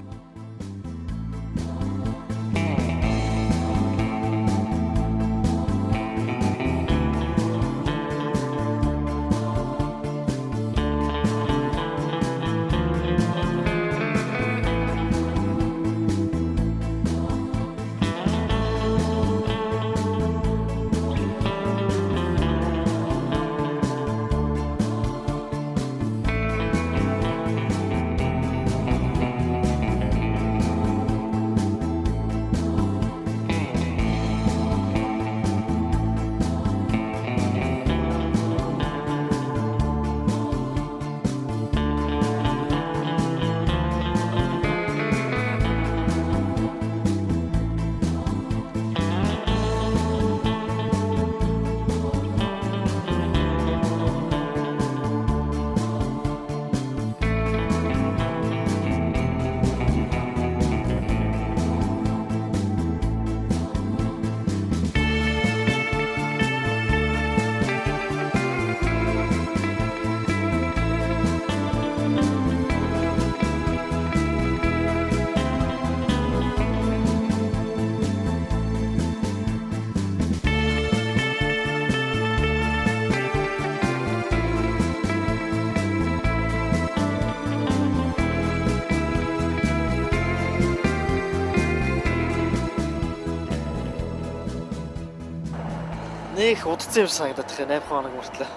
[SPEAKER 5] Нэх удцсан юм санагдаад их 8 хоног мөртлөө.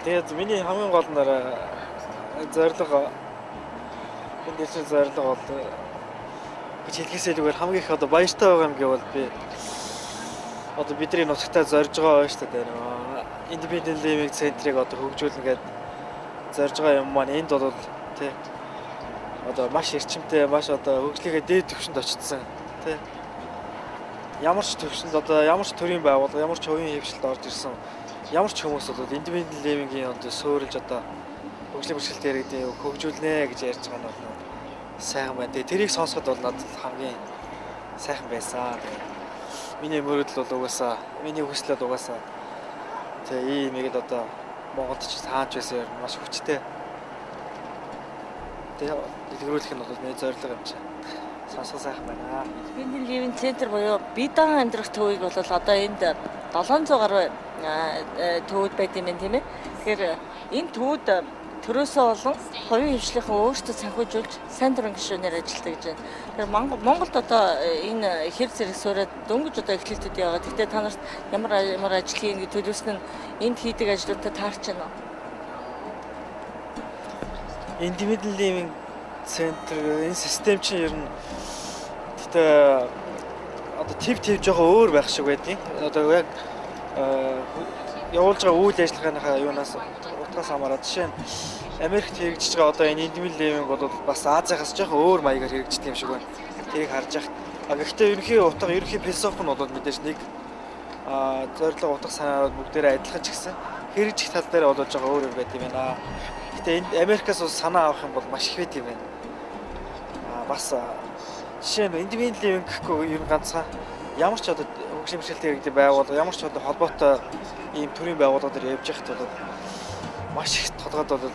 [SPEAKER 5] Тэгээд миний хамгийн гол нь зорилго энэ дэлхийн зорилго бол гэж хэлхээс илүүгээр хамгийн их одоо баяртай байгаа юм гэвэл би одоо бидний нутагтаа зорж байгаа байна шүү дээ. Independent Living Center-ыг одоо хөгжүүлнэ гээд зорж байгаа юм маань энд бол тий одоо маш эрчимтэй, маш одоо хөгжлийнхээ дээд түвшинд очсон тий. Ямар ч төвшөнд одоо ямар ч төрийн байгууллага, ямар ч хувийн хэвшилд орж ирсэн ямар ч хүмүүс одоо Independent Living-ийн одоо суурилж одоо хөгжлийн бэрхшээлтэй иргэдийн хөгжүүлнэ гэж ярьж байгаа нь бол сайхан байна. Тэгээ тэрийг сонсоход бол надад хамгийн сайхан байсан. Тэгээ миний мөрөөдөл бол угаасаа, миний хүсэл бол угаасаа тэгээ ийм нэг л одоо Монголд ч хаач байсан юм маш хүчтэй. Тэгээ дэлгэрүүлэх нь бол миний зорилго юм чинь. Сонсох сайхан байна.
[SPEAKER 2] Independent Living Center буюу Бидан амьдрах төвийг бол одоо энд 700 гаруй төвүүд байд юм байна тийм ээ. Тэгэхээр энэ төвүүд төрөөсөө болон хувийн хвшлийнхэн өөрсдөө санхүүжүүлж сайн дурын гишүүнээр ажилладаг гэж байна. Тэгэхээр Монголд одоо энэ хэр зэрэг суурьад дөнгөж одоо эхлэлтүүд яваа. Гэхдээ та нарт ямар ямар ажил хийнэ гэж төлөвлөсөн нь энд хийдэг ажлуудтай таарч байна уу?
[SPEAKER 5] Independent Living Center энэ систем чинь ер нь гэхдээ одоо төв жоохон өөр байх шиг байдیں۔ Одоо яг явуулж байгаа үйл ажиллагааныхаа юунаас утгаас хамаарат жишээ нь Америкт хэрэгжиж байгаа одоо энэ Independent Living бол бас Азиахаас жоохон өөр маягаар хэрэгждэг юм шиг байна. Тэрийг харж яхад. А гэхдээ ерөнхий утга, ерөнхий философи нь бол мэдээж нэг зорилго утга санаа бүгдээрээ адилхан ч гэсэн хэрэгжих тал дээр бол жоохон өөр өөр байт юм байна. Гэтэ энд Америкаас бас санаа авах юм бол маш их байт юм байна. Бас жишээ нь Independent Living гэхгүй ер нь ганцхан ямар ч одоо хөгжлийн бэрхшээлтэй иргэдийн байгууллага, ямар ч одоо холбоотой ийм төрлийн байгууллага дээр явж байхад бол Маш их толгойд бол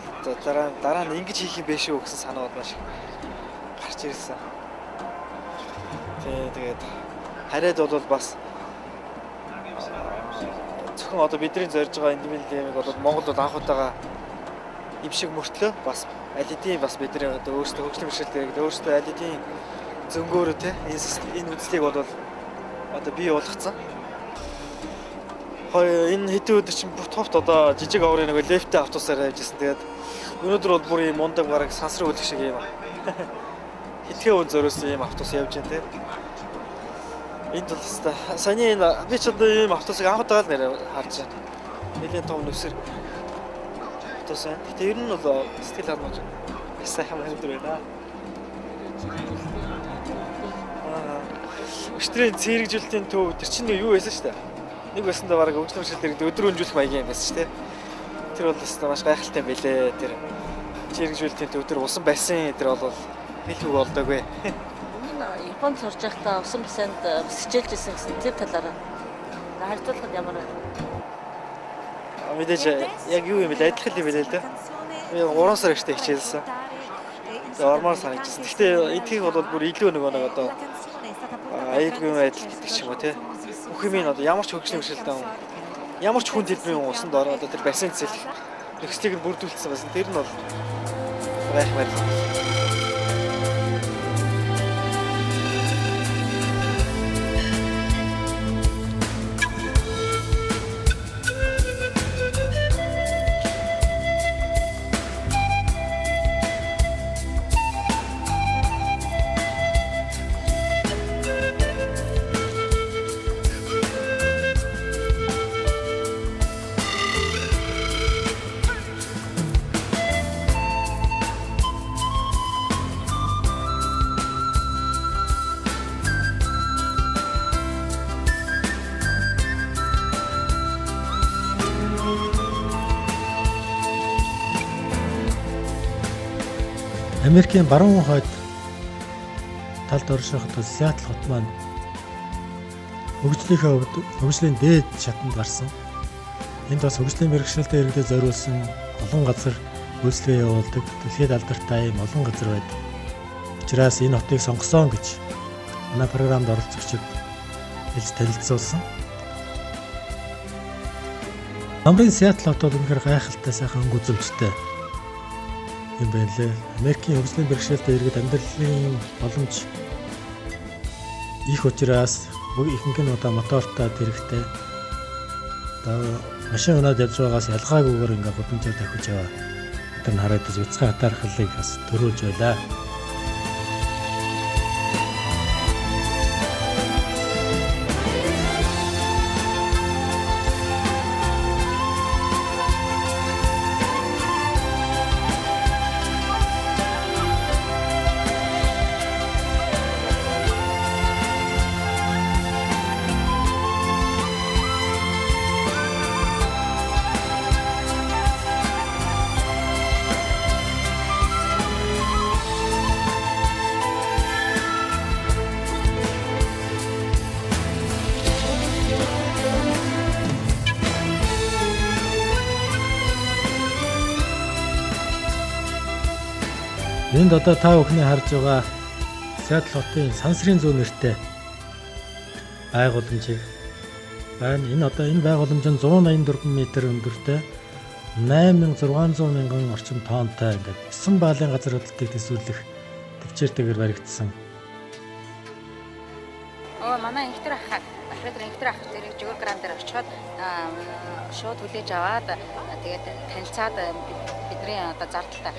[SPEAKER 5] дараа нь ингэж хийх юм бэ шүү гэсэн санаа бол маш их гарч ирсэн. Тэгээд хараад бол бас зөвхөн одоо бидний зорж байгаа энд бол Монголд бол анх удаага юм шиг мөртлөө бас аль хэдийн бас бидний одоо өөрсдөө хөгжлийн бэрхшээлтэй өөрсдөө аль хэдийн зөнгөөрөө те энэ үзлийг бол одоо бий болгоцсон. Энэ хэдэн өдөр чинь бүх товт одоо жижиг оврын нэг лефттэй автобусаар явж ирсэн. Тэгээд өнөөдөр бол бүр юм мундаг бараг сансрын үлэг шиг юм. Хитгэн үн зөрөөсөн юм автобус явж байна те. Энд бол хэвээр саяны энэ би ч одоо ийм автобусыг анх удаа л нэрээ харж байна. Нэлээд том нүсэр автобус байна. Гэтэ ер нь бол сэтгэл ханамж маш сайхан өндөр байна. Өчигдрийн цэрэгжүүлэлтийн төв тэр чинь юу байсан шүү дээ. Нэг байсандаа бараг хөгжлийн бэрхшээлтэй өдөр өнжүүлэх маягийн юм байсан шүү дээ. Тэр бол өстой маш гайхалтай юм байлээ. Тэр цэрэгжүүлэлтийн төв тэр усан байсан тэр бол хэл үг болдоогүй.
[SPEAKER 2] Өмнө Японд сурж байхдаа усан бассейнд хичээлж исэн гэсэн тэр талаараа харьцуулахад ямар вэ?
[SPEAKER 5] Мэдээж яг юу юм бэ? Адилхан юм байлээ л дээ. Би 3 сар ихтэй хичээлсэн. Тэгээ ормоор санагдчихсан. Гэхдээ эдгийг бол бүр илүү нөгөө нэг одоо аюулгүй байдал гэдэг ч юм уу те. Бүх юм энэ одоо ямар ч хөгжлийн бэрхшээлтэй юм. Ямар ч хүн дэлбэрийн усанд ороо одоо тэр бассейн зэлэх нөхцөлийг нь бүрдүүлсэн байсан. Тэр нь бол гайхмаар.
[SPEAKER 1] Америкийн баруун хойд талд оршиход Сиэтл хот маань хөгжлийнхээ хувьд хөгжлийн дээд шатанд гарсан. Энд бас хөгжлийн бэрхшээлтэй иргэдэд зориулсан олон газар үйлчилгээ явуулдаг. Дэлхийд алдартай ийм олон газар байдаг. Учираас энэ хотыг сонгосон гэж манай програмд оролцогчид хэлж танилцуулсан. Намрын Сиэтл хот бол үнэхээр гайхалтай сайхан өнгө үзүүлжтэй юм байна лээ. Америкийн хөгжлийн бэрхшээлтэй иргэд амьдралын боломж их учраас ихэнх нь одоо мотортой тэрэгтэй. Одоо машин унаад явж байгаас ялгаагүйгээр ингээ гудамжаар давхиж яваа. Тэр нь харагдаж бяцхан хатаархлыг бас төрүүлж байлаа. Энд одоо та бүхний харж байгаа Сиэтл хотын сансрын зүүн нэртэй байгууламжийг байна. Энэ одоо энэ байгууламж нь 184 м өндөртэй 8600 мянган орчим тонтой ингээд 9 баалын газар хөдлөлтийг төсөөлөх төвчээртэйгээр баригдсан.
[SPEAKER 7] Манай инхтэр ах Алфред инхтэр ах зэрэг жигүүр гран дээр очиход шууд хүлээж аваад тэгээд танилцаад бидний одоо зардалтай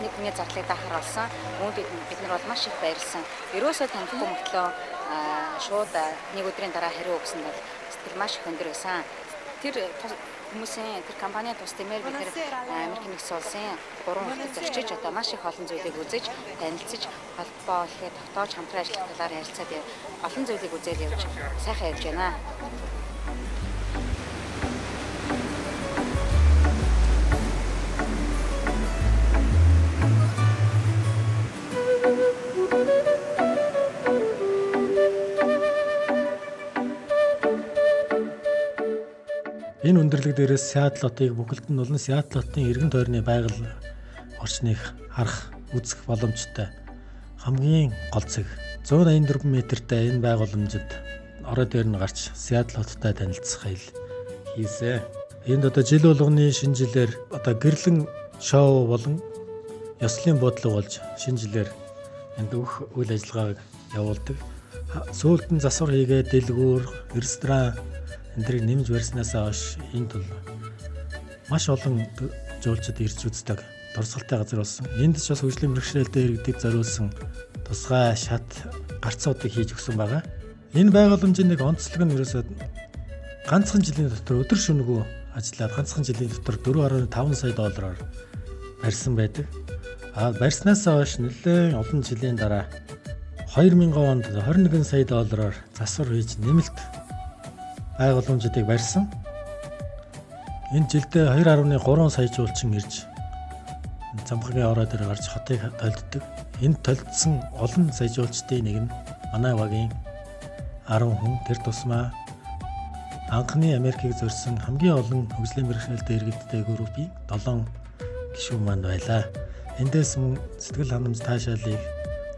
[SPEAKER 7] нэг хүний зардлыг даахаар болсон. Үүнд бид нар бол маш их баярлсан. Ерөөсөө танихгүй мөртлөө шууд нэг өдрийн дараа хариу өгсөн бол сэтгэл маш их өндөр байсан. Тэр хүмүүсийн тэр компанийн тус дэмээр бид нар Америк нэгдсэн улсын 3 хотод зорчиж одоо маш их олон зүйлийг үзэж, танилцж, холбоо олхыг тогтоож хамтран ажиллах талаар ярилцаад олон зүйлийг үзээд явж сайхан явж байна.
[SPEAKER 1] Энэ өндөрлөг дээрээс Сиэтл хотыг бүхэлд нь болон Сиэтл хотын эргэн тойрны байгаль орчныг харах, үзэх боломжтой хамгийн гол цэг. 184 метртэй энэ байгууламжид орой дээр нь гарч Сиэтл хоттой танилцах аялал хийсэн. Энд одоо жил болгоны шинэ жилээр одоо гэрлэн шоу болон ёслолын буудлага болж шинэ жилээр энд бүх үйл ажиллагааг явуулдаг. Сүүлд нь засвар хийгээд дэлгүүр, ресторан энэ тэрийг нэмж барьснаас хойш энд бол маш олон жуулчид ирж үздэг дурсгалтай газар болсон. Энд ч бас хөгжлийн бэрхшээлтэй иргэдэд зориулсан тусгай шат гарцуудыг хийж өгсөн байгаа. Энэ байгууламжийн нэг онцлог нь ерөөсөө ганцхан жилийн дотор өдөр шөнөгүй ажиллаад ганцхан жилийн дотор 4.5 сая доллараар барьсан байдаг. А барьснаас хойш нэлээд олон жилийн дараа 2000 онд 21 сая доллараар засвар хийж нэмэлт байгууламжуудыг барьсан. Энэ жилдээ 2.3 сая жуулчин ирж Замхагийн орой дээр гарч хотыг толддог. Энд толдсон олон сая жуулчдын нэг нь манай багийн 10 хүн. Тэр тусмаа анхны Америкийг зорьсон хамгийн олон хөгжлийн бэрхшээлтэй иргэдтэй группийн 7 гишүүн маань байлаа. Эндээс мөн сэтгэл ханамж таашаалыг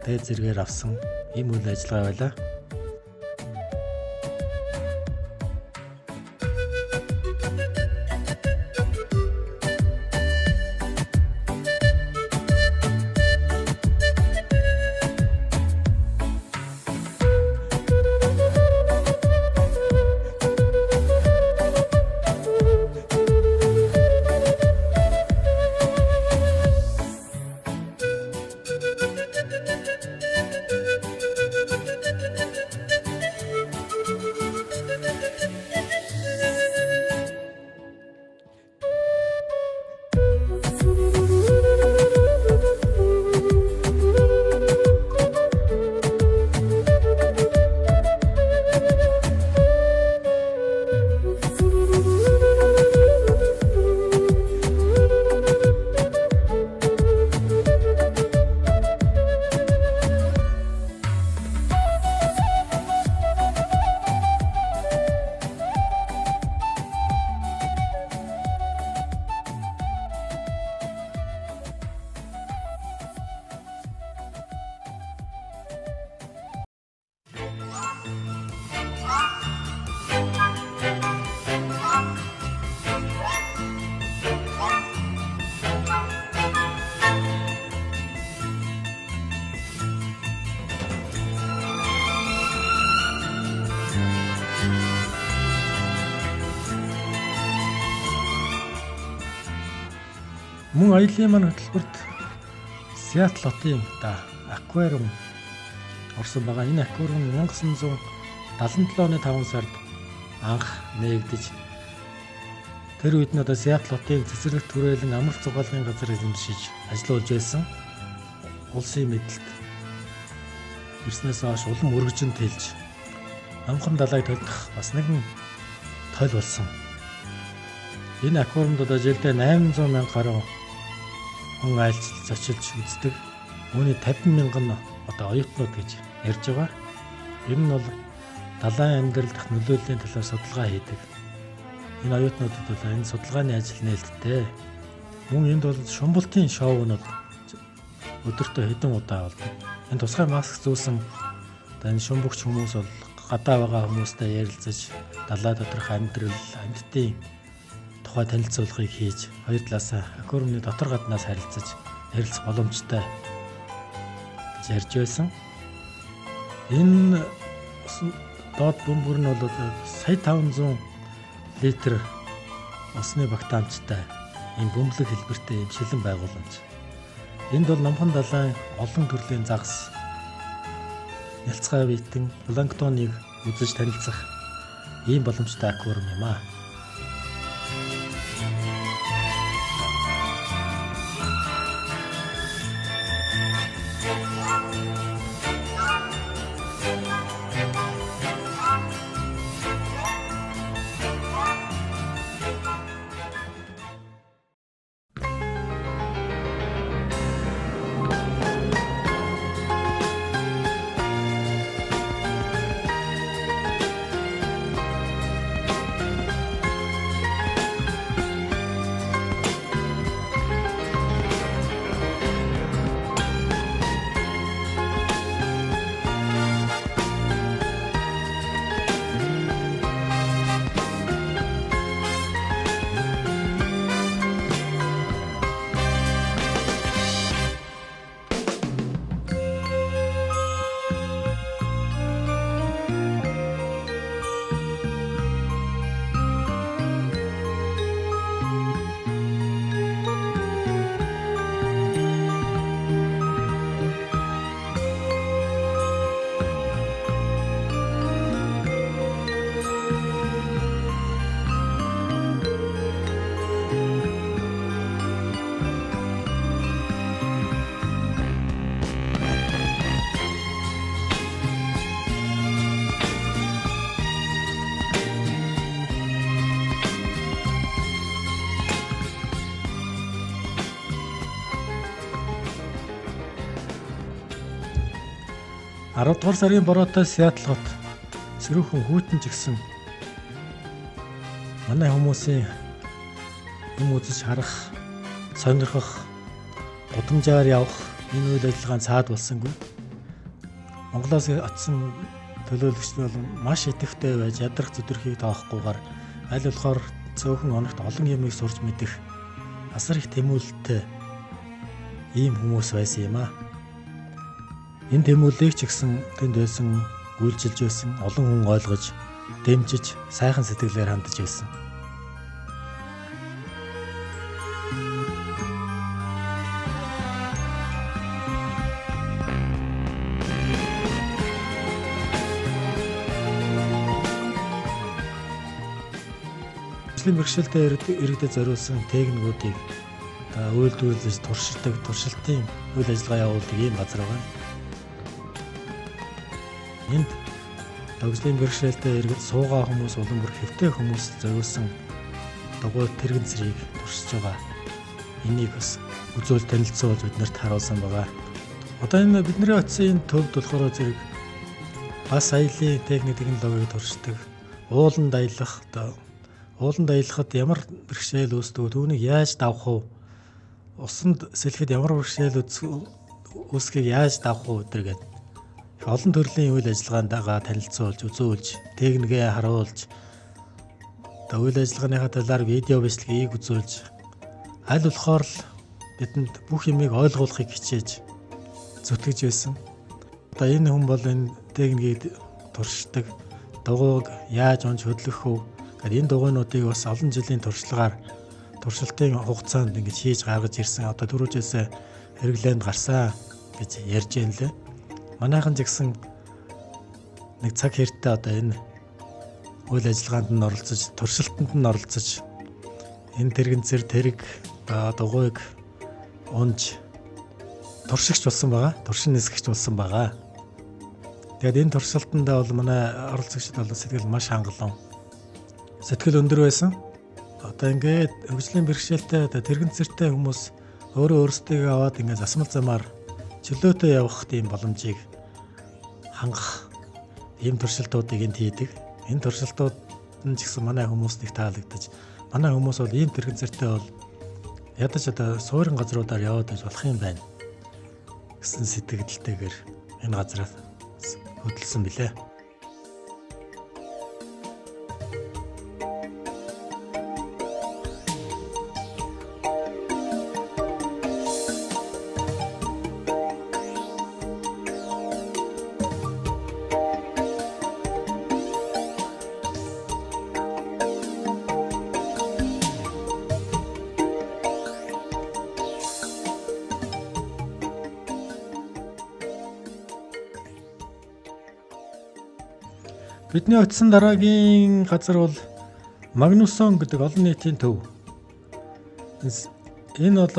[SPEAKER 1] дээд зэргээр авсан ийм үйл ажиллагаа байлаа. Мөн аяллаа маань хөтөлбөрт Сиэтл хотын аквариум орсон байгаа. Энэ аквариум 1977 оны 5 сард анх нээгдэж тэр үед нь одоо Сиэтл хотын цэцэрлэг түрээлэн амралт зугаалгын газар эзэмшиж ажиллуулж байсан. Улсын мэдлэлд ирснээс хойш улам өргөжин тэлж номхон далайг толдох бас нэгэн тойл болсон. Энэ аквариумд одоо жилдээ 800 мянга гаруй хүн айлчилж зочилж үздэг. Үүний 50 мянган нь одоо оюутнууд гэж ярьж байгаа. Энэ нь бол далайн амьдрал дах нөлөөллийн талаар судалгаа хийдэг. Энэ оюутнуудад бол энэ судалгааны ажил нээлттэй. Мөн энд бол шумбалтын шоунууд өдөртөө хэдэн удаа болдог. Энэ тусгай маск зүүсэн одоо энэ шумбагч хүмүүс бол гадаа байгаа хүмүүстэй ярилцаж далай доторх амьдрал, амьтдын тухай танилцуулгыг хийж хоёр талаасаа аквариумны дотор гаднаас харилцаж ярилцах боломжтой гэж ярьж байсан. Энэ доод бөмбөр нь бол сая 500 литр усны багтаамжтай ийм бөмбөлөг хэлбэртэй ийм шилэн байгууламж. Энд бол номхон далайн олон төрлийн загас, нялцгай биетэн, планктоныг үзэж танилцах ийм боломжтой аквариум юм аа. 10 дугаар сарын бороотой Сиэтл хот сэрүүхэн хүйтэн ч гэсэн манай хүмүүсийн юм үзэж харах, сонирхох, гудамжаар явах энэ үйл ажиллагаанд саад болсонгүй. Монголоос очсон төлөөлөгчд бол маш идэвхтэй байж ядрах зүдэрхийг тоохгүйгээр аль болохоор цөөхөн оногт олон юмыг сурч мэдэх асар их тэмүүлэлтэй ийм хүмүүс байсан юм аа. Энэ тэмүүллийг ч гэсэн тэнд байсан үйлчилж байсан олон хүн ойлгож, дэмжиж, сайхан сэтгэлээр хандаж байсан. Хөгжлийн бэрхшээлтэй иргэдэд зориулсан техникүүдийг одоо үйлдвэрлэж туршилдаг, туршилтын үйл ажиллагаа явуулдаг ийм газар байгаа. Энд хөгжлийн бэрхшээлтэй иргэд суугаа хүмүүс улам бүр хэвтэй хүмүүс зориулсан дугуй тэрэгэн цэрийг туршиж байгаа. Энийг бас үзүүл танилцуулж биднэрт харуулсан байгаа. Одоо энэ бидний очисон энэ төвд болохоор зэрэг бас аялын техник технологиг туршдаг, ууланд аялах, одоо ууланд аялахад ямар бэрхшээл үүсдэг вэ? Түүнийг яаж давах вэ? Усанд сэлэхэд ямар бэрхшээл үүсгэхийг яаж давах вэ гэдэг гээд их олон төрлийн үйл ажиллагаанд дагаа танилцуулж, үзүүлж, техникээ харуулж, одоо үйл ажиллагааныхаа талаар видео бичлэгийг үзүүлж аль болохоор л бидэнд бүх юмыг ойлгуулахыг хичээж зүтгэж байсан. Одоо энэ хүн бол энэ техникийг туршдаг, дугуйг яаж унж хөдлөх вэ? Тэгэхээр энэ дугуйнуудыг бас олон жилийн туршлагаар туршилтын хугацаанд ингэж хийж гаргаж ирсэн. Одоо түрүүжээс хэрэглээнд гарсан гэж ярьж байна лээ. Манайхан ч гэсэн нэг цаг хэрэгтэй одоо энэ үйл ажиллагаанд нь оролцож, туршилтанд нь оролцож энэ тэрэгэн цэр тэрэг дугуйг унж туршигч болсон байгаа. Туршин нисгэгч болсон байгаа. Тэгээд энэ туршилтандаа бол манай оролцогчид бол сэтгэл маш хангалуун. Сэтгэл өндөр байсан. Одоо ингээд хөгжлийн бэрхшээлтэй одоо тэрэгэн цэртэй хүмүүс өөрөө өөрсдийгөө аваад ингээд засмал замаар чөлөөтэй явах тийм боломжийг хангах ийм туршилтуудыг энд хийдэг. Энэ туршилтууд нь ч гэсэн манай хүмүүст их таалагдаж, манай хүмүүс бол ийм тэрэгэн цэртэй бол ядаж одоо суурин газруудаар яваад байж болох юм байна гэсэн сэтгэлдэлтэйгээр энэ газраас хөдөлсөн билээ. Бидний очисон дараагийн газар бол Магнусон гэдэг олон нийтийн төв. Энэ бол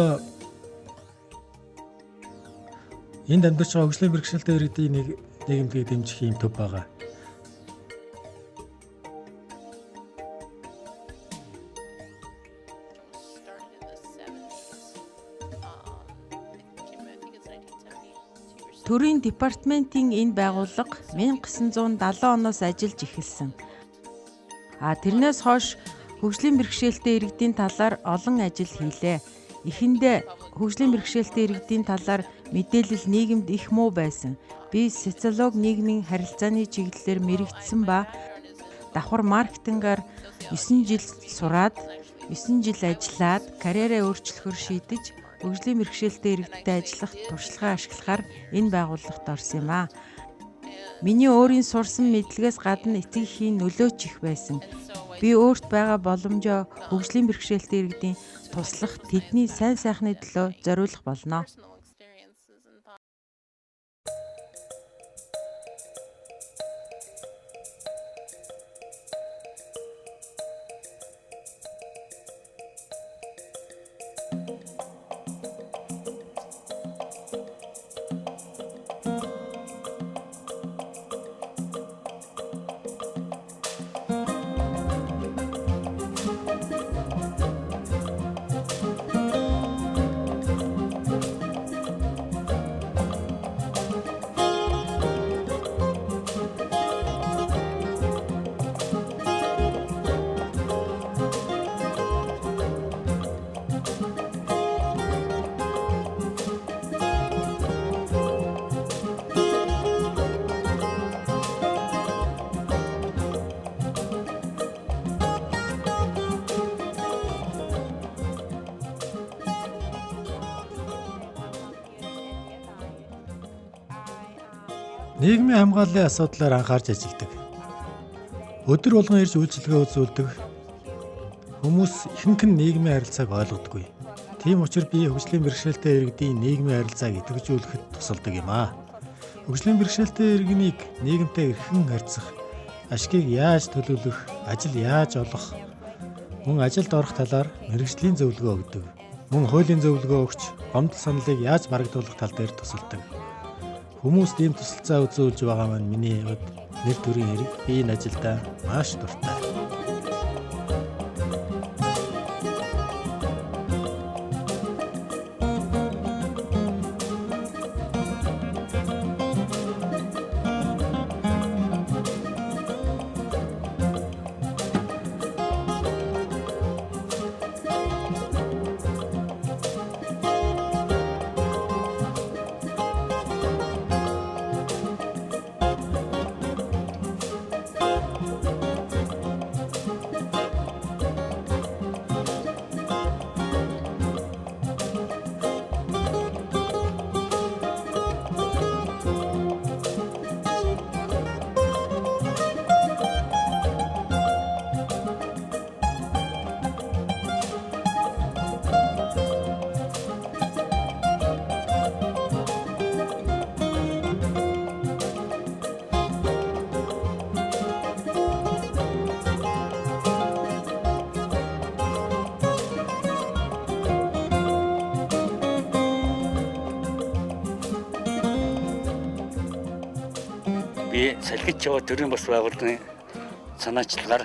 [SPEAKER 1] энд амьдарч байгаа хөгжлийн бэрхшээлтэй иргэдийн нэг нийгэмлэгийг дэмжих ийм төв байгаа.
[SPEAKER 4] Төрийн департаментийн энэ байгууллага 1970 оноос ажиллаж эхэлсэн. Тэрнээс хойш хөгжлийн бэрхшээлтэй иргэдийн талаар олон ажил хийлээ. Эхэндээ хөгжлийн бэрхшээлтэй иргэдийн талаар мэдээлэл нийгэмд их муу байсан. Би социолог нийгмийн харилцааны чиглэлээр мэрэгдсэн ба давхар маркетингаар 9 жил сураад 9 жил ажиллаад карьераа өөрчлөхөөр шийдэж хөгжлийн бэрхшээлтэй иргэдтэй ажиллах туршлагаа ашиглахаар энэ байгууллагт орсон юм аа. Миний өөрийн сурсан мэдлэгээс гадна эцэг эхийн нөлөө ч их байсан. Би өөрт байгаа боломжоо хөгжлийн бэрхшээлтэй иргэдийн туслах тэдний сайн сайхны төлөө зориулах болно.
[SPEAKER 1] Нийгмийн хамгааллын асуудлаар анхаарч ажилладаг. Өдөр болгон ирж үйлчилгээ үзүүлдэг. Хүмүүс ихэнх нь нийгмийн харилцааг ойлгодоггүй. Тийм учраас би хөгжлийн бэрхшээлтэй иргэдийн нийгмийн харилцааг идэвхжүүлэхэд тусалдаг юм аа. Хөгжлийн бэрхшээлтэй иргэнийг нийгэмтэй эрхэн харьцах, ашгийг яаж төлөвлөх, ажил яаж олох, мөн ажилд орох талаар мэргэжлийн зөвлөгөө өгдөг. Мөн хуулийн зөвлөгөө өгч, гомдол саналыг яаж барагдуулах тал дээр тусалдаг. Хүмүүст ийм тусалцаа үзүүлж байгаа маань миний хувьд нэр төрийн хэрэг. Би энэ ажилдаа маш дуртай.
[SPEAKER 8] Би Салхит Чаваа төрийн бас байгууллагын санаачлагаар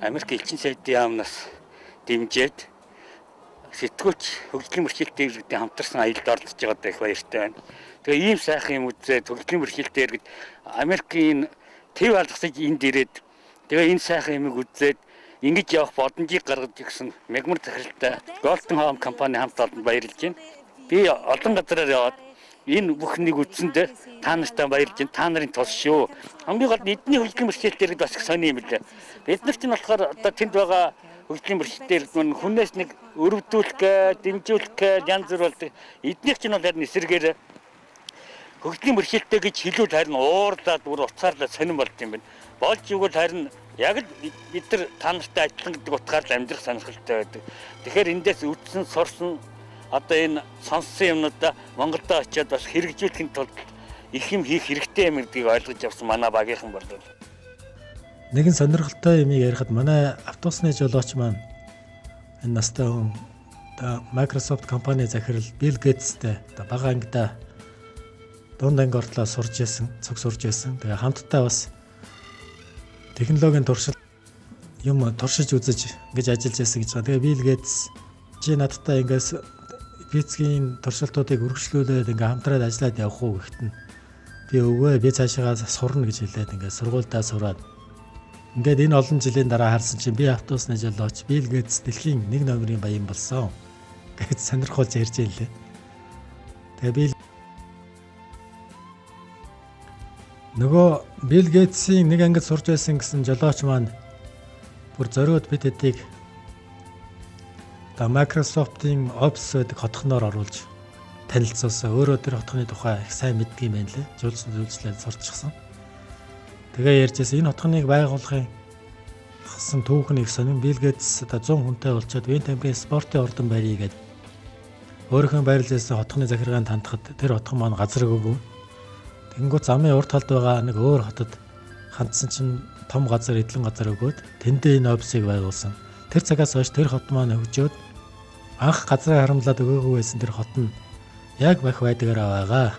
[SPEAKER 8] Америк элчин сайдын яамнаас дэмжиж сэтгүүлч хөгжлийн бэрхшээлтэй иргэдийн хамтарсан аялалд оролцож байгаадаа их баяртай байна. Тэгээ ийм сайхан юм үзээд хөгжлийн бэрхшээлтэй иргэд Америкийн төв алгасаж энд ирээд тэгээ энэ сайхан юмыг үзээд ингэж явах боломжийг гаргаж ирсэн мягмар захиралтай Golden Home компани хамт олонд баярлж байна. Би олон газараар яваад энэ бүхнийг үзсэндээ та нартай баярлж байна. Та нарын тус шүү. Хамгийн гол нь эдний хөгжлийн бэрхшээлтэй иргэд бас их сони юм лээ. Бид нар чинь болохоор одоо тэнд байгаа хөгжлийн бэрхшээлтэй иргэд мань хүнээс нэг өрөвдүүлэх гээ, дэмжүүлэх гээ янз бүр болдог. Эднийх чинь бол харин эсрэгээр хөгжлийн бэрхшээлтэй гэж хэлвэл харин уурлаад бүр уцаарлаад сонирн болд юм байна. Болж игэл харин яг л бид нар та нартай адилхан гэдэг утгаар л амьдрах сонирхолтой байдаг. Тэгэхээр эндээс үдсэн, сурсан одоо энэ сонссон юмнуудаа Монголдо очиод бас хэрэгжүүлэхийн тулд их юм хийх хэрэгтэй юм гэдгийг ойлгож авсан манай багийнхан болов.
[SPEAKER 1] Нэгэн сонирхолтой юмыг ярихад манай автобусны жолооч маань энэ настай хүн одоо Microsoft компани захирал Bill Gates-тэй одоо бага ангидаа дунд анги ортлоо сурж байсан, цуг сурж байсан. Тэгээ хамтдаа бас технологийн туршил юм туршиж үзэж ингэж ажиллаж байсан гэж байгаа. Тэгээ Bill Gates чи надтай ингээс физикийн туршилтуудыг өргөжлүүлээд ингээ хамтраад ажиллаад явах уу гэхэд нь би өвөө би цаашаа сурна гэж хэлээд ингээ сургуульдаа сураад ингээд энэ олон жилийн дараа харсан чинь би автобусны жолооч Bill Gates дэлхийн нэг номерын баян болсон гэж сонирхолж ярьж байлээ. Тэгээ би нөгөө Bill Gates-ийн нэг ангид сурж байсан гэсэн жолооч маань бүр зориуд бид хэдийг одоо Microsoft-ийн Office гэдэг хотхноор оруулж танилцуулсан. Өөрөө тэр хотхны тухай их сайн мэддэг юм байна лээ. Жуулсан зүйлслээ сурчсан. Тэгээ ярьжсэн энэ хотхныг байгуулахын хасан түүх нь их сонин. Bill Gates одоо 100 хүнтэй болчоод Вен тамирын спортын ордон барья гэдэг өөрийнхөө байрлаж байсан хотхны захиргаанд хандхад тэр хотхон маань газар өгөөгүй. Тэнгүүт замын урд талд байгаа нэг өөр хотод хандсан чинь том газар эдлэн газар өгөөд тэндээ энэ офисыг байгуулсан. Тэр цагаас хойш тэр хот маань хөгжөөд анх газраа харамлаад өгөөгүй байсан тэр хот нь яг бах байдгаараа байгаа.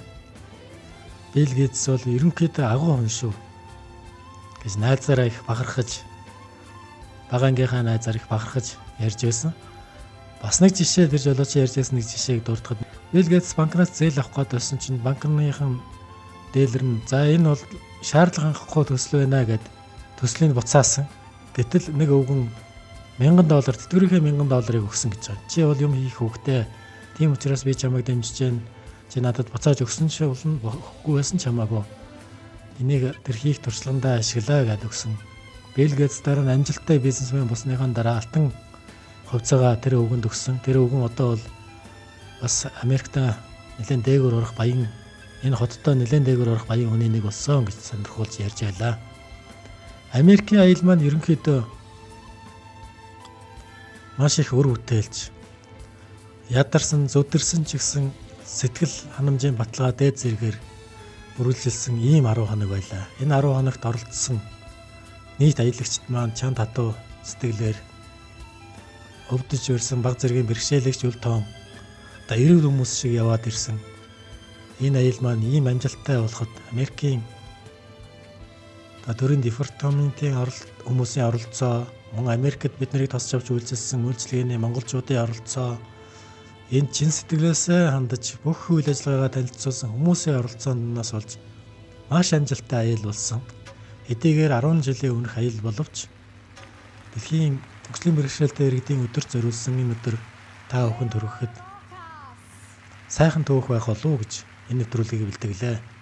[SPEAKER 1] Bill Gates бол ерөнхийдөө агуу хүн шүү гэж найзаараа их бахархаж бага ангийнхаа найзаар их бахархаж ярьж байсан. Бас нэг жишээ тэр жолооч ярьж байсан нэг жишээг дурдахад Bill Gates банкнаас зээл авах гээд байсан чинь банкныхан дээлэр нь за энэ бол шаардлага хангахгүй төсөл байна гэд төслийг буцаасан. Гэтэл нэг өвгөн $1000 тэтгэврийнхээ $1000 өгсөн гэж байгаа. Чи бол юм хийх үгтэй. Тийм учраас би чамайг дэмжиж байна. Чи надад буцааж өгсөн ч болно, өгөхгүй байсан ч хамаагүй. Энийг тэр хийх туршлагандаа ашиглаа гэд өгсөн. Bill Gates дараа нь амжилттай бизнесмен болсныхаа дараа алтан хувьцаагаа тэр өвгөнд өгсөн. Тэр өвгөн одоо бол бас Америкт нэлээд дээгүүр орох баян Энэ хоттой нэлээд дээгүүр орох баян хүний нэг болсон гэж сонирхуулж ярьж байлаа. Америкийн аялал маань ерөнхийдөө маш их өр бүтээлч ядарсан, зүдэрсэн ч гэсэн сэтгэл ханамжийн баталгаа дээд зэрэгээр үргэлжилсэн ийм 10 хоног байлаа. Энэ 10 хоногт оролцсон нийт аялагчид маань чан татуу сэтгэлээр өвдөж өрсөн баг зэргийн бэрхшээлэгч үл тоон одоо эрүүл хүмүүс шиг яваад ирсэн. Энэ аялал маань ийм амжилттай болоход Америкийн төрийн департаментын хүмүүсийн оролцоо, мөн Америкт бид нарыг тосч авч үйлчилсэн үйлчилгээний монголчуудын оролцоо, энэ чин сэтгэлээсээ хандаж бүх үйл ажиллагаагаа танилцуулсан хүмүүсийн оролцооноос болж маш амжилттай аялал болсон. Хэдийгээр 10 жилийн өмнөх аялал боловч дэлхийн хөгжлийн бэрхшээлтэй иргэдийн өдөрт зориулсан энэ өдөр та бүхэнд хүрэхэд сайхан түүх байх болов уу гэж энэ нэвтрүүлгийг бэлтгэлээ.